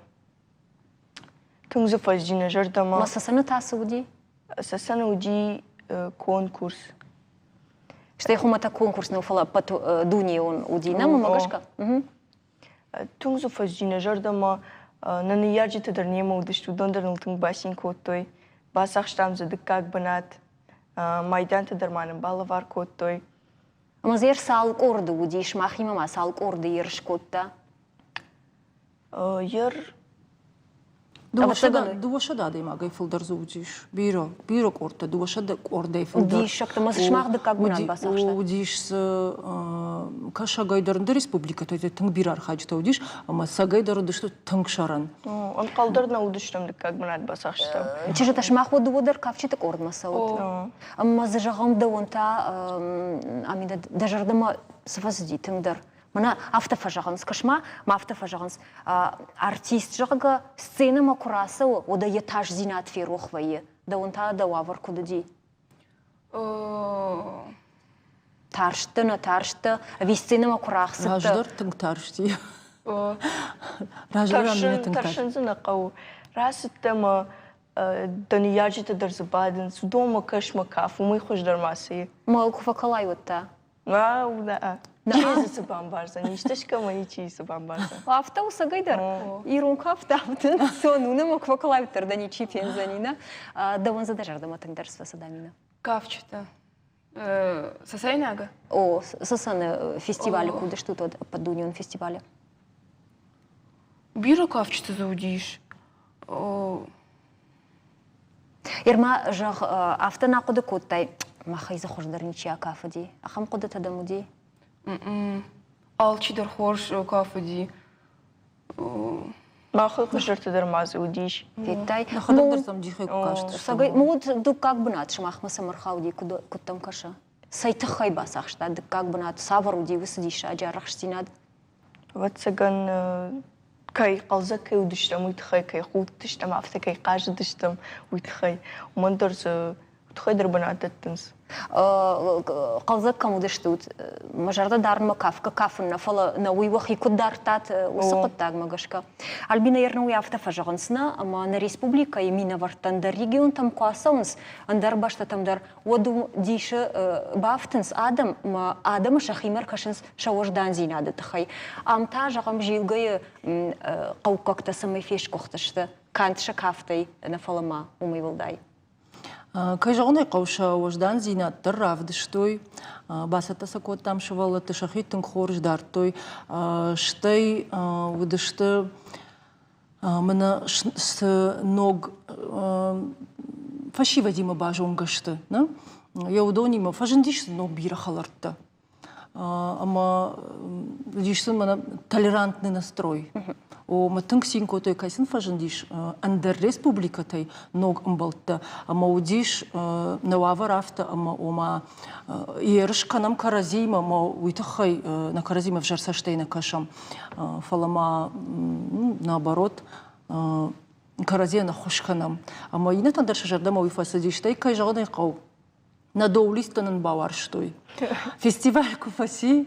Тынг дзы фӕзыди нӕ зӕрдӕмӕ. Ма Цӕцӕны та цы уыди? Цӕцӕны уыди конкурс. Стӕй хуымӕтӕг конкурс нӕу, фӕлӕ ӕппӕт дунеон уыди, нӕ мӕмӕ гӕсгӕ? Тынг дзы фӕзыди нӕ зӕрдӕмӕ. Нӕ ныййарджытӕ дӕр немӕ уыдысты, уыдон дӕр ныл тынг бацин кодтой. Бацахстам дзы дыккаг бынат. Майдантӕ дӕр ма нын балӕвар кодтой. Ӕмӕ дзы цал къорды уыдис, махимӕ ма цал къорды ерыс кодта? Ер 200 адӕймагӕй фылдӕр дзы уыдис. Бирӕ, бирӕ къордтӕ, 200 къордӕй фылдӕр. Диссӕгтӕ, ма сымах дыккаг бынат бацахста? Уыдис дзы Кӕсӕгӕй дӕр, ӕндӕр республикӕтӕй дӕр тынг бирӕ архайджытӕ уыдис, ӕмӕ цӕгӕй дӕр уыдысты тынг сӕрӕн. Ӕнхъӕл дӕр нӕ уыдыстӕм дыккаг бынат бацахстам. Чызджытӕ, сымах уӕ дыууӕ дӕр кафджыты къордмӕ цӕут? Ӕмӕ дзы зӕгъӕм, дӕуӕн та, Аминӕ, дӕ зӕрдӕмӕ цы фӕцыди тынгдӕр? Мӕнӕ афтӕ фӕзӕгъынц, кӕс-ма, ма афтӕ фӕзӕгъынц, артист, зӕгъгӕ, сценӕмӕ куы рацӕуы, уӕд йӕ тасдзинад ферох вӕййы. Дӕуӕн та дӕ уавӕр куыд уыди? Тарстдӕ, нӕ тарстдӕ, ӕви сценӕмӕ куы рахцыдтӕ? Раздӕр тынг тарсти. Раздӕр тынг Тӕрсын дзы нӕ хъӕуы. Рацыдтӕ мӕ дӕ ныййарджытӕ дӕр дзы бадынц, уыдонмӕ кӕс мӕ каф, уымӕй хуыздӕр ма цы и. Мӕ куы фӕкӕлай, уӕд та? Чи дзы цы бамбардзӕн, исты скӕмӕ ничи цы бамбардзӕн. Афтӕ у цӕгӕйдӕр. Ирон кафт афтӕ сон у, нӕ куы фӕкӕлай, уӕддӕр дӕ ничи фендзӕни, нӕ? Дӕуӕн дзы дӕ зӕрдӕмӕ тынгдӕр цы фӕцыд, Амина? Кафджытӕ. Цӕцӕйнаг? О, Цӕцӕны фестивалы куы уыдыстут, уӕд ӕппӕтдунеон фестивалы. Бирӕ кафджыты дзы уыдис. Ерма, зӕгъ, афтӕ нӕ хъуыды кодтай, махӕй дзы хуыздӕр ничи акафыди. Ахӕм хъуыдытӕ дӕм уыди? Алчидӕр хорз кафыди. Махӕй хуыздӕртӕ дӕр ма дзы уыдис. Федтай? Нӕхӕдӕг дӕр сӕм джихӕй куы кастыстӕм. Мод дуккаг бынат сымахмӕ цӕмӕ рхауди, куыд дӕм кӕсы? Цӕй тыххӕй бацахста дыккаг бынат? Цавӕр уыди уыцы диссаджы арӕхстдзинад? Ӕвӕццӕгӕн, кӕй хъӕлдзӕг кӕй уыдыстӕм, уый тыххӕй, кӕй худтыстӕм, афтӕ кӕй хъазыдыстӕм, уый тыххӕй. Уымӕн дӕр дзы тыххӕй дӕр бынат дӕттынц. Хъӕлдзӕг кӕм уыдыстут? Мӕ зӕрдӕ дарынмӕ кафгӕ кафын нӕ, фӕлӕ нӕ уый уӕхи куыд дардтат, уыцы хъуыддагмӕ гӕсгӕ. Альбина Ерна уый афтӕ фӕзӕгъынц нӕ, ӕмӕ нӕ республикӕйы минӕвӕрттӕн дӕр регионтӕм куы ацӕуынц, ӕндӕр бӕстӕтӕм дӕр, уӕд дисы бафтынц адӕм ӕмӕ адӕмы сӕхимӕ ӕркӕсынц сӕ уӕздандзинады тыххӕй. Ам та, зӕгъӕм, Зилгӕйы хъӕуккӕгтӕ цӕмӕй фесгуыхтысты, канд сӕ кафтӕй нӕ, фӕлӕ ма уымӕй уӕлдай. Кӕй зӕгъын ӕй хъӕуы, сӕ уӕздандзинад дӕр равдыстой, бацӕттӕ сӕ кодтам сывӕллӕтты, сӕхи тынг хорз дардтой, стӕй уыдысты мӕнӕ цы ног фӕсивӕдимӕ базонгӕ сты, нӕ? Йӕ уыдонимӕ фӕзындис ног бирӕ хӕлӕрттӕ. Ӕмӕ уыдис сын мӕнӕ толерантный настрой. Омӕ тынг цин кодтой, кӕй сын фӕзындис ӕндӕр республикӕтӕй ног ӕмбӕлттӕ. Ӕмӕ уыдис нӕ уавӕр афтӕ, ӕмӕ ома ерыс кӕнӕм кӕрӕдзиимӕ ӕмӕ уый тыххӕй нӕ кӕрӕдзимӕ ӕвзӕр цӕстӕй нӕ кӕсӕм. Фӕлӕ ма наоборот кӕрӕдзийӕн ӕххуыс кӕнӕм. Ӕмӕ иннӕтӕн дӕр сӕ зӕрдӕмӕ уый фӕцыдис. Стӕй, кӕй зӕгъын ӕй хъӕуы, нӕ доулисттӕ нын бауарзтой. Фестиваль куы фӕци,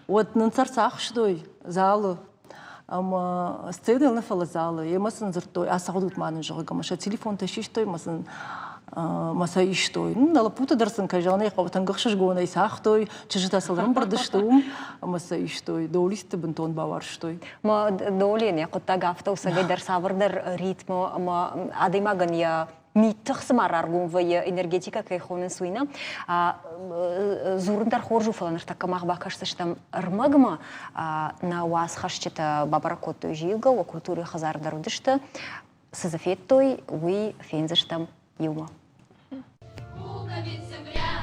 уӕд нын сӕ ӕрцахстой залы. Ӕмӕ сценӕйыл нӕ, фӕлӕ залы. Емӕ сын дзырдтой, ацӕгъдут ма нын, зӕгъгӕ, ӕмӕ сӕ телефонтӕ систой ӕмӕ сын мӕ сӕ истой. Нӕ лӕппутӕ дӕр сын, кӕй зӕгъын ӕй хъӕуы, тынг ӕхсызгонӕй цагътой, чызджытӕ сыл ӕрӕмбырд сты уым ӕмӕ сӕ истой. Доулистты бынтон бауарзтой. Ма Долийӕн йӕ хъуыддаг афтӕ у, цӕгӕйдӕр цавӕрдӕр ритмы ӕмӕ адӕймагӕн йӕ мидтых цыма раргом вӕййы, энергетикӕ кӕй хонынц, уый нӕ. Дзурын дӕр хорз у, фӕлӕ ныртӕккӕ мах бакӕсдзыстӕм ӕрмӕгмӕ. Нӕ уацхӕсджытӕ бабӕрӕг кодтой Зилгӕ, уӕ культурӕйы хӕдзар дӕр уыдысты. Цы дзы федтой, уый фендзыстӕм иумӕ.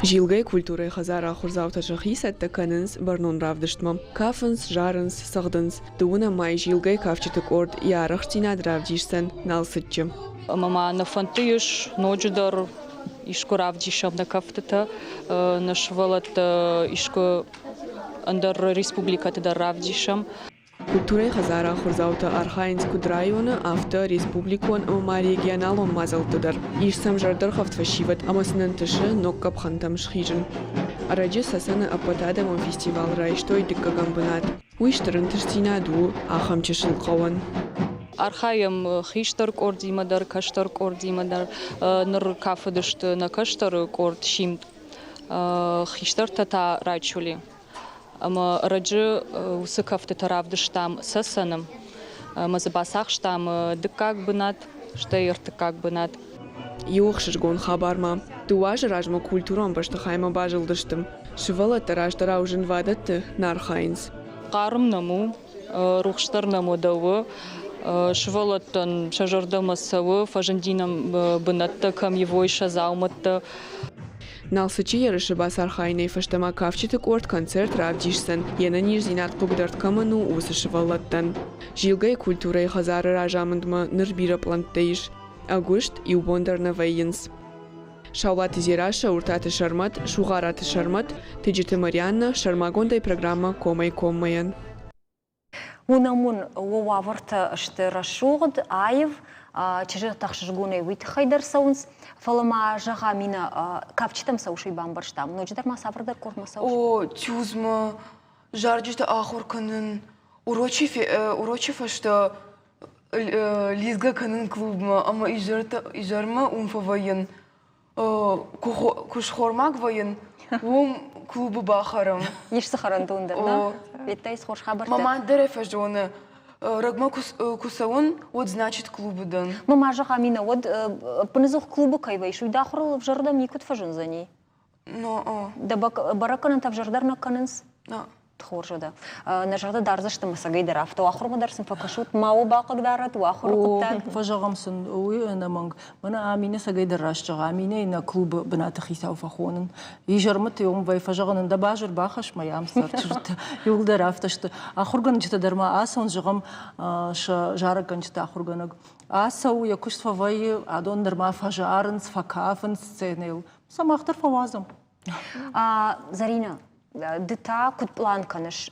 Зилгӕйы культурӕйы хӕдзары ахуырдзаутӕ сӕхи цӕттӕ кӕнынц бӕрнон равдыстмӕ. Кафынц, зарынц, цӕгъдынц. Дыууынӕм мӕй Зилгӕйы кафджыты къорд йӕ арӕхстдзинад равдисдзӕн Налцыччы. Ӕмӕ ма нӕ фӕндты ис ноджыдӕр искуы равдисӕм нӕ кӕфтытӕ, нӕ сывӕллӕттӕ искуы ӕндӕр республикӕты дӕр равдисӕм. Культурӕйы хӕдзары ахуырдзаутӕ архайынц куыд районы, афтӕ республикон ӕмӕ ма регионалон мадзӕлтты дӕр. Ис сӕм зӕрдӕргъӕвд фӕсивӕд ӕмӕ сын ӕнтысы ног къӕпхӕнтӕм схизын. Ӕрӕджы Цӕцӕны ӕппӕтадӕмон фестивалы райстой дыккӕгӕм бынат. Уый стыр ӕнтыстдзинад у ахӕм чысыл хъӕуӕн. Архайӕм хистӕр къордимӕ дӕр, кӕстӕр къордимӕ дӕр. Ныр кафыдысты нӕ кӕстӕры къорд Симд, хистӕртӕ та Райчули. Ӕмӕ ӕрӕджы уыцы кӕфтытӕ равдыстам Цӕцӕны ӕмӕ дзы бацахстам дыккаг бынат, стӕй ӕртыккаг бынат. Иу ӕхсызгон хабар ма. Дыууӕ азы размӕ культурон бӕстыхаймӕ базылдысты. Сывӕллӕттӕ раздӕрау зынвадӕтты нӕ архайынц. Хъарм нӕм у, рухсдӕр нӕм уӕдӕ у. Сывӕллӕттӕн сӕ зӕрдӕмӕ цӕуы, фӕзынди нӕм бынӕттӕ, кӕм ивой сӕ дзаумӕттӕ. Налцыччы ерысы бацархайынӕй фӕстӕмӕ кафджыты къорд концерт равдисдзӕн, йе нӕниздзинад хъыгдард кӕмӕн у, уыцы сывӕллӕттӕн. Зилгӕйы культурӕйы хӕдзары разамындмӕ ныр бирӕ пълӕнттӕ ис. Ӕгуыст иу бон дӕр нӕ вӕййынц. Саулаты Дзерассӕ, Уртаты Сӕрмӕт, Сугъараты Сӕрмӕт, Тыджыты Марианнӕ, сӕрмагондӕй программӕ Комӕй-коммӕйӕн. Уынӕм уын, уӕ уавӕртӕ сты рӕсугъд, аив, чызджытӕ ӕхсызгонӕй уый тыххӕй дӕр цӕуынц. Фӕлӕ ма, зӕгъӕм, Аминӕ, кафджытӕм цӕуыс, уый бамбӕрстам. Ноджыдӕр ма цавӕрдӕр къордмӕ цӕуыс? О, ТЮЗ-мӕ зарджытӕ ахуыр кӕнын, урочы, урочы фӕстӕ лидзгӕ кӕнын клубмӕ ӕмӕ изӕрмӕ уым фӕвӕййын. Куы схормаг вӕййын, уым клубы бахӕрӕм. Ис цы хӕрӕндон дӕр, нӕ? Федтай хорз хабӕрттӕ? Мӕ мад дӕр ӕй фӕзоны. Рӕгмӕ куы цӕуын, уӕд, значит, клубы дӕн. Мӕ ма зӕгъ, Аминӕ, уӕд ӕппынӕдзух клубы кӕй вӕййыс, уый дӕ ахуырыл ӕвзӕрдӕм никуыд фӕзындзӕни? Но. Дӕ бӕрӕггӕнӕнтӕ ӕвзӕрдӕр нӕ кӕнынц? Но. Хорз уӕдӕ. Нӕ зӕрдӕ дардзысты мӕ дӕр афтӕ ахуырмӕ дӕр сын фӕкӕсут, ма уӕ бахъыгдарӕд уӕ ахуыры хъуыддаг. Фӕзӕгъӕм сын, уый ӕнӕмӕнг. Мӕнӕ Аминӕ цӕгӕй дӕр раст зӕгъа, Аминӕйы нӕ клубы бынаты хицау фӕхонын. Изӕрмӕты уым вӕй фӕзӕгъын, ын дӕ базыр бахӕсс мӕ йӕм цӕрджытӕ. Иуылдӕр афтӕ сты. Ахуыргӕнджытӕ дӕр ма ацӕуынц, зӕгъӕм, сӕ зарӕггӕнджыты ахуыргӕнӕг. Ацӕуы, йӕ куыст фӕвӕййы, адон нырма фӕзарынц, фӕкафынц сценӕйыл. Сӕ мах дӕр фӕуадзӕм. Зӕринӕ, ды та куыд пълан кӕныс?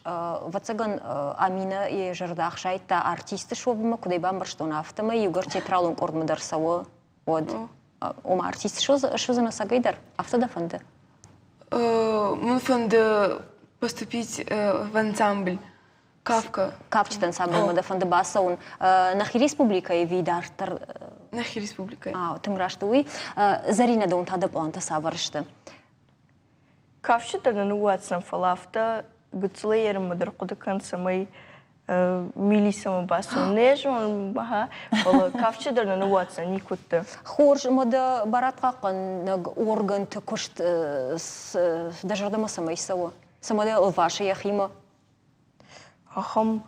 Ӕвӕццӕгӕн, Аминӕ йӕ зӕрдӕ ӕхсайдта артисты суӕвынмӕ, куыд ӕй бамбӕрстон, афтӕмӕй иугӕр театралон къордмӕ дӕр цӕуы, уӕд. Ома артист суыдзӕн ӕцӕгӕй дӕр? Афтӕ дӕ фӕнды? Мӕн фӕнды поступить в ансамбль. Кавка. Кафджыты ансамблмӕ дӕ фӕнды бацӕуын нӕхи республикӕйы ӕви дарддӕр? Нӕхи республикӕйы. Тынг раст у уый. Зӕринӕ, дӕуӕн та дӕ пълантӕ цавӕр сты? Кафджытӕ нӕ ныууадздзӕн, фӕлӕ афтӕ гыццылӕй ерынмӕ дӕр хъуыды кӕн, цӕмӕй милицӕмӕ бацӕуын. Нӕ зонын, фӕлӕ кафджы дӕр нӕ ныууадздзӕн никуыдты. Хорз, ӕмӕ дӕ барадхъахъхъӕнӕг органты куыст дӕ зӕрдӕмӕ цӕмӕй цӕуы? Цӕмӕ дӕ ӕлвасы йӕхимӕ? Ахӕм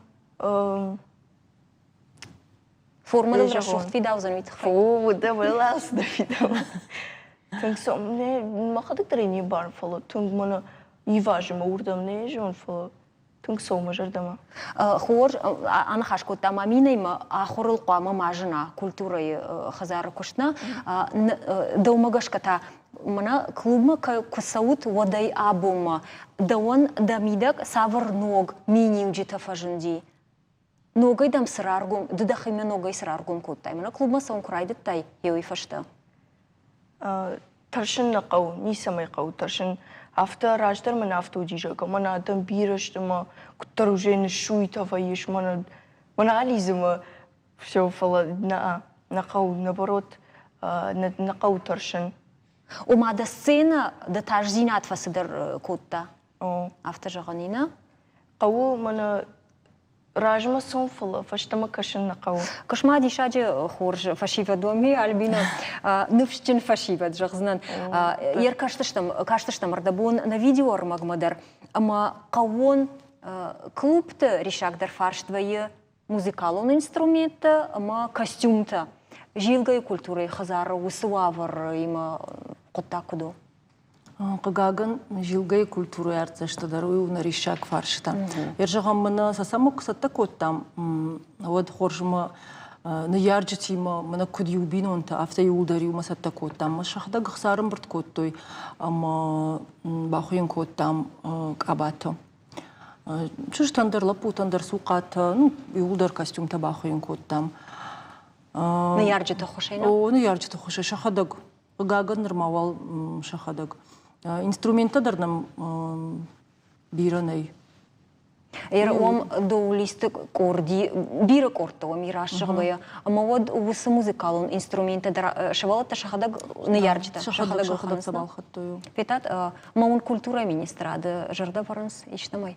Формӕ дыл рӕсугъд фидаудзӕн уый тыххӕй. О, дӕ уӕлӕ дӕ фидау. Тынг сӕ мӕхӕдӕг дӕр ӕй не мбарын, фӕлӕ тынг мӕнӕ ивазы мӕ уырдӕм нӕ зон, фӕлӕ тынг цӕуы мӕ зӕрдӕмӕ. Хорз, аныхас кодтам Аминӕимӕ, ахуырыл хъуамӕ ма зына культурӕйы хӕдзары куыст нӕ. Дӕумӕ гӕсгӕ та мӕнӕ клубмӕ куы цӕут, уӕдӕй абонмӕ дӕуӕн дӕ мидӕг цавӕр ног миниуджытӕ фӕзынди? Ногӕй дӕм цы раргом, ды дӕхимӕ ногӕй цы раргом кодтай? Мӕнӕ клубмӕ цӕуын куы райдыдтай, йе уый фӕстӕ? Тӕрсын нӕ хъӕуы, ницӕмӕй хъӕуы тӕрсын. Афтӕ раздӕр мын афтӕ уыди, зӕгъгӕ, мӕнӕ адӕм бирӕ сты мӕ куыддӕр уже ныссуйтӕ вӕййыс, мӕнӕ мӕнӕ алидзы мӕ все, фӕлӕ нӕ, нӕ хъӕуы, наоборот, нӕ хъӕуы тӕрсын. Ома дӕ сценӕ, дӕ тасдзинад фӕцыдӕр кодта? Афтӕ зӕгъӕн и, нӕ? Хъӕуы мӕнӕ размӕ цом, фӕлӕ фӕстӕмӕ кӕсын нӕ хъӕуы. Куыс-ма диссаджы хорз фӕсивӕд уӕм, Альбина, ныфсджын фӕсивӕд зӕгъдзынӕн. Ӕркастыстӕм, кастыстӕм ӕрдӕбон нӕ видеоӕрмӕгмӕ дӕр, ӕмӕ хъӕууон клубты риссагдӕр фарст вӕййы музыкалон инструменттӕ ӕмӕ костюмтӕ. Зилгӕйы культурӕйы хӕдзары уыцы уавӕримӕ хъуыддаг куыд у? Хъыгагӕн, зилгӕйы культурӕйы артдзӕсты дӕр уый у нӕ риссаг фарста. Йе зӕгъӕм, мӕнӕ сӕ цӕмӕ куы цӕттӕ кодтам, уӕд хорз мӕ ныййарджытимӕ, мӕнӕ куыд иу бинонтӕ, афтӕ иууылдӕр иумӕ цӕттӕ кодтам. Мӕ сӕхӕдӕг ӕхца ӕрӕмбырд кодтой ӕмӕ бахуыйын кодтам къабатӕ. Чызджытӕн дӕр, лӕппутӕн дӕр цухъатӕ, ну, иууылдӕр костюмтӕ бахуыйын кодтам. Ныййарджыты ххуысӕй? О, ныййарджыты ххуысӕй сӕхӕдӕг. Хъыгагӕн, нырма уал сӕхӕдӕг. Инструменттӕ дӕр нӕм бирӕ нӕй. Уым доулисты къорди бирӕ къордтӕ уым и раст зӕгъгӕйӕ. Ӕмӕ уӕд уыцы музыкалон инструменттӕ дӕр сывӕллӕттӕ сӕхӕдӕг ныййарджытӕ сӕхӕдӕг сӕхӕдӕг сӕ балхӕдтой. Федтат, ӕмӕ уын культурӕйы министрады зӕрдӕ вӕрынц истӕмӕй?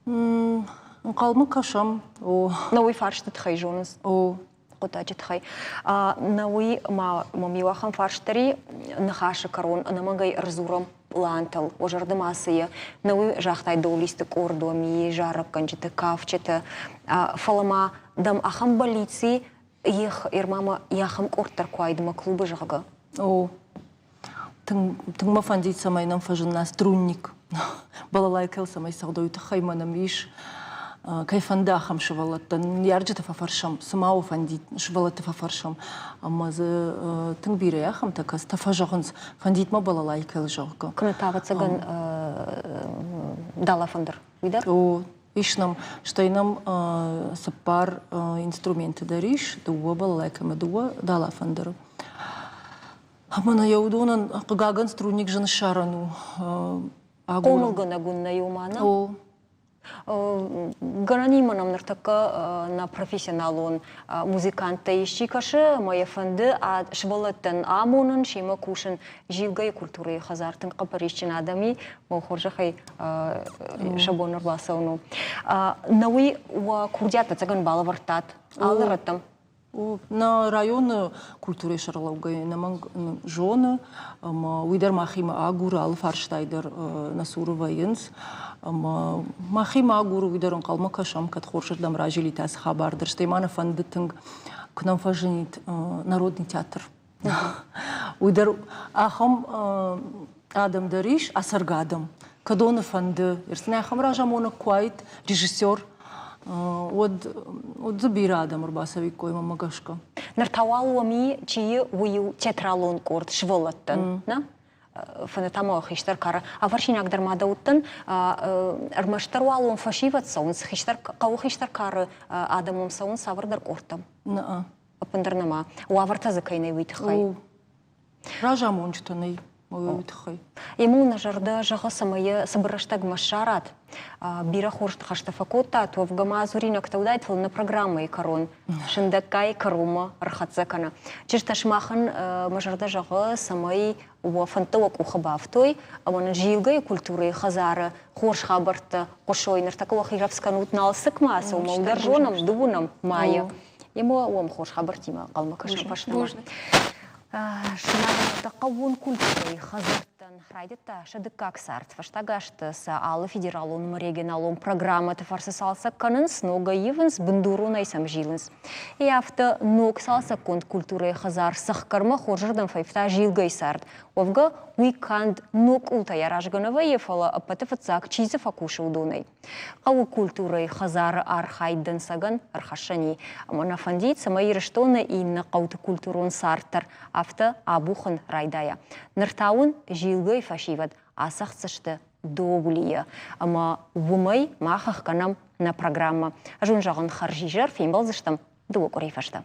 Ӕнхъӕлмӕ кӕсӕм. О. Нӕ уый фарсты тыххӕй зонынц. О. Хъуыддаджы тыххӕй. Нӕ уый ма мӕм иу ахӕм фарст дӕр и, ныхасы кӕрон ӕнӕмӕнгӕй ӕрдзурӕм пълантыл. Уӕ зӕрдӕмӕ цы и? Нӕ уый загътай доулисты къорд уӕм и, зарӕггӕнджыты, кафджыты. Фӕлӕ ма дӕм ахӕм бӕллиц и, Ех, Ирмама йӕхӕм къорд дӕр куы уаид мӕ клубы, зӕгъгӕ. О, тынг, тынг мӕ фӕндид, цӕмӕй нӕм фӕзына струнник. Балалайкӕйыл цӕмӕй цӕгъдой, тыххӕй мӕ нӕм ис. Кӕй фӕнды ахӕм сывӕллӕттӕн, ныййарджыты фӕфӕрсӕм, цы ма у фӕндид, сывӕллӕтты фӕфӕрсӕм. Ӕмӕ дзы тынг бирӕ ахӕмтӕ, кӕцытӕ фӕзӕгъынц, фӕндид мӕ балалайкӕйыл, зӕгъгӕ. Кӕнӕ та, ӕвӕццӕгӕн, далафӕндыр, уый дӕр? О, ис нӕм. Стӕй нӕм цыппар инструменты дӕр ис, дыууӕ балалайкӕ ӕмӕ дыууӕ далафӕндыры. Ӕмӕ нӕ йӕ уыдонӕн, хъыгагӕн, струнник зын ссарӕн у. Хъомылгӕнӕг уын нӕй уымӕ, нӕ? О. Гӕнӕнимӕ нӕм ныртӕккӕ нӕ профессионалон музыканттӕ исчи кӕсы ӕмӕ йӕ фӕнды сывӕллӕттӕн амонын, семӕ кусын. Зилгӕйы культурӕйы хӕдзар тынг хъӕппӕрисджын адӕм и, мӕ хорзӕхӕй сӕ бон ӕрбацӕуын у. Нӕуый уӕ курдиат ӕцӕгӕн балӕвӕрдтат алы рӕттӕм? Нӕ районы культурӕйы сӕргълӕугӕ ӕнӕмӕнг зоны, ӕмӕ уый дӕр махимӕ агуры, алы фарстай дӕр нӕ цуры вӕййынц. Ӕмӕ махимӕ агуры, уый дӕр ӕнхъӕлмӕ кӕсӕм, кӕд хорзырдӕм разилит ацы хабар дӕр. Стӕй ма нӕ фӕнды тынг, куы нӕм фӕзынид народный театр. Уый дӕр ахӕм адӕм дӕр ис, ацӕргӕ адӕм. Кӕдоны фӕнды, ӕрцынӕ ахӕм разамонӕг куы уаид, режиссер, уӕд, уӕд дзы бирӕ адӕм ӕрбацӕуиккой мӕнмӕ гӕсгӕ. Ныр та уал уӕм и, чи уый у театралон къорд сывӕллӕттӕн, нӕ? Фӕнды та ма хистӕр кары. Ӕвӕрсинаг дӕр ма дӕ уыдтӕн, ӕрмӕстдӕр уал уӕм фӕсивӕд цӕуынц, хистӕр, хъӕуы хистӕр кары адӕм уӕм цӕуынц цавӕрдӕр къордтӕм? Нӕ. Ӕппындӕр нӕма. Уавӕртӕ дзы кӕй нӕй, уый тыххӕй? Разамонджытӕ нӕй уый тыххӕй. Ему нӕ зӕрдӕ зӕгъы, цӕмӕй йӕ цыбыр рӕстӕгмӕ ссарат. Бирӕ хорз ныхӕстӕ фӕкодтат, уӕвгӕ ма дзуринӕгтӕ уыдаид, фӕлӕ нӕ программӕйы кӕрон сындӕггай кӕронмӕ ӕрхӕццӕ кӕны. Чызджытӕ, сымахӕн мӕ зӕрдӕ зӕгъы, цӕмӕй уӕ фӕндтӕ уӕ къухы бафтой ӕмӕ нын Зилгӕйы культурӕйы хӕдзары хорз хабӕрттӕ хъуысой. Ныртӕккӕ уӕхи рӕвдз кӕнут Налцыкмӕ, ацӕуӕм, уӕлдӕр зонӕм, дыууынӕм майы. Емо уӕм хорз хабӕрттимӕ ӕнхъӕлмӕ кӕсӕм фӕстӕмӕ. Сынӕгъдӕттӕ хъӕууон культурӕйы хӕдзӕрттӕн райдыдта сӕ дыккаг цард. Фӕстаг азты сӕ алы федералон ӕмӕ регионалон программӕты фӕрцы цалцӕг кӕнынц, ногӕй ивынц, бындуронӕй сӕм зилынц. Йӕ афтӕ ног цалцӕггонд культурӕйы хӕдзар цӕхгӕрмӕ хорзырдӕм фӕивта зилгӕйы цард. Уӕвгӕ, уый канд ног къултӕй аразгӕ нӕ вӕййы, фӕлӕ ӕппӕты фыццаг чи дзы фӕкусы, уыдонӕй. Хъӕуы культурӕйы хӕдзары архайд дӕнцӕгӕн ӕрхӕссӕн и, ӕмӕ нӕ фӕндид, цӕмӕй Ирыстоны иннӕ хъӕуты культурон цард дӕр афтӕ абухын райдайа. Ныр та уын Зилгӕйы фӕсивӕд ацӕгъддзысты Доулийы, ӕмӕ уымӕй мах ӕхгӕнӕм нӕ программӕ. Ӕз уын зӕгъын хӕрзизӕр, фембӕлдзыстӕм дыууӕ къуырийы фӕстӕ.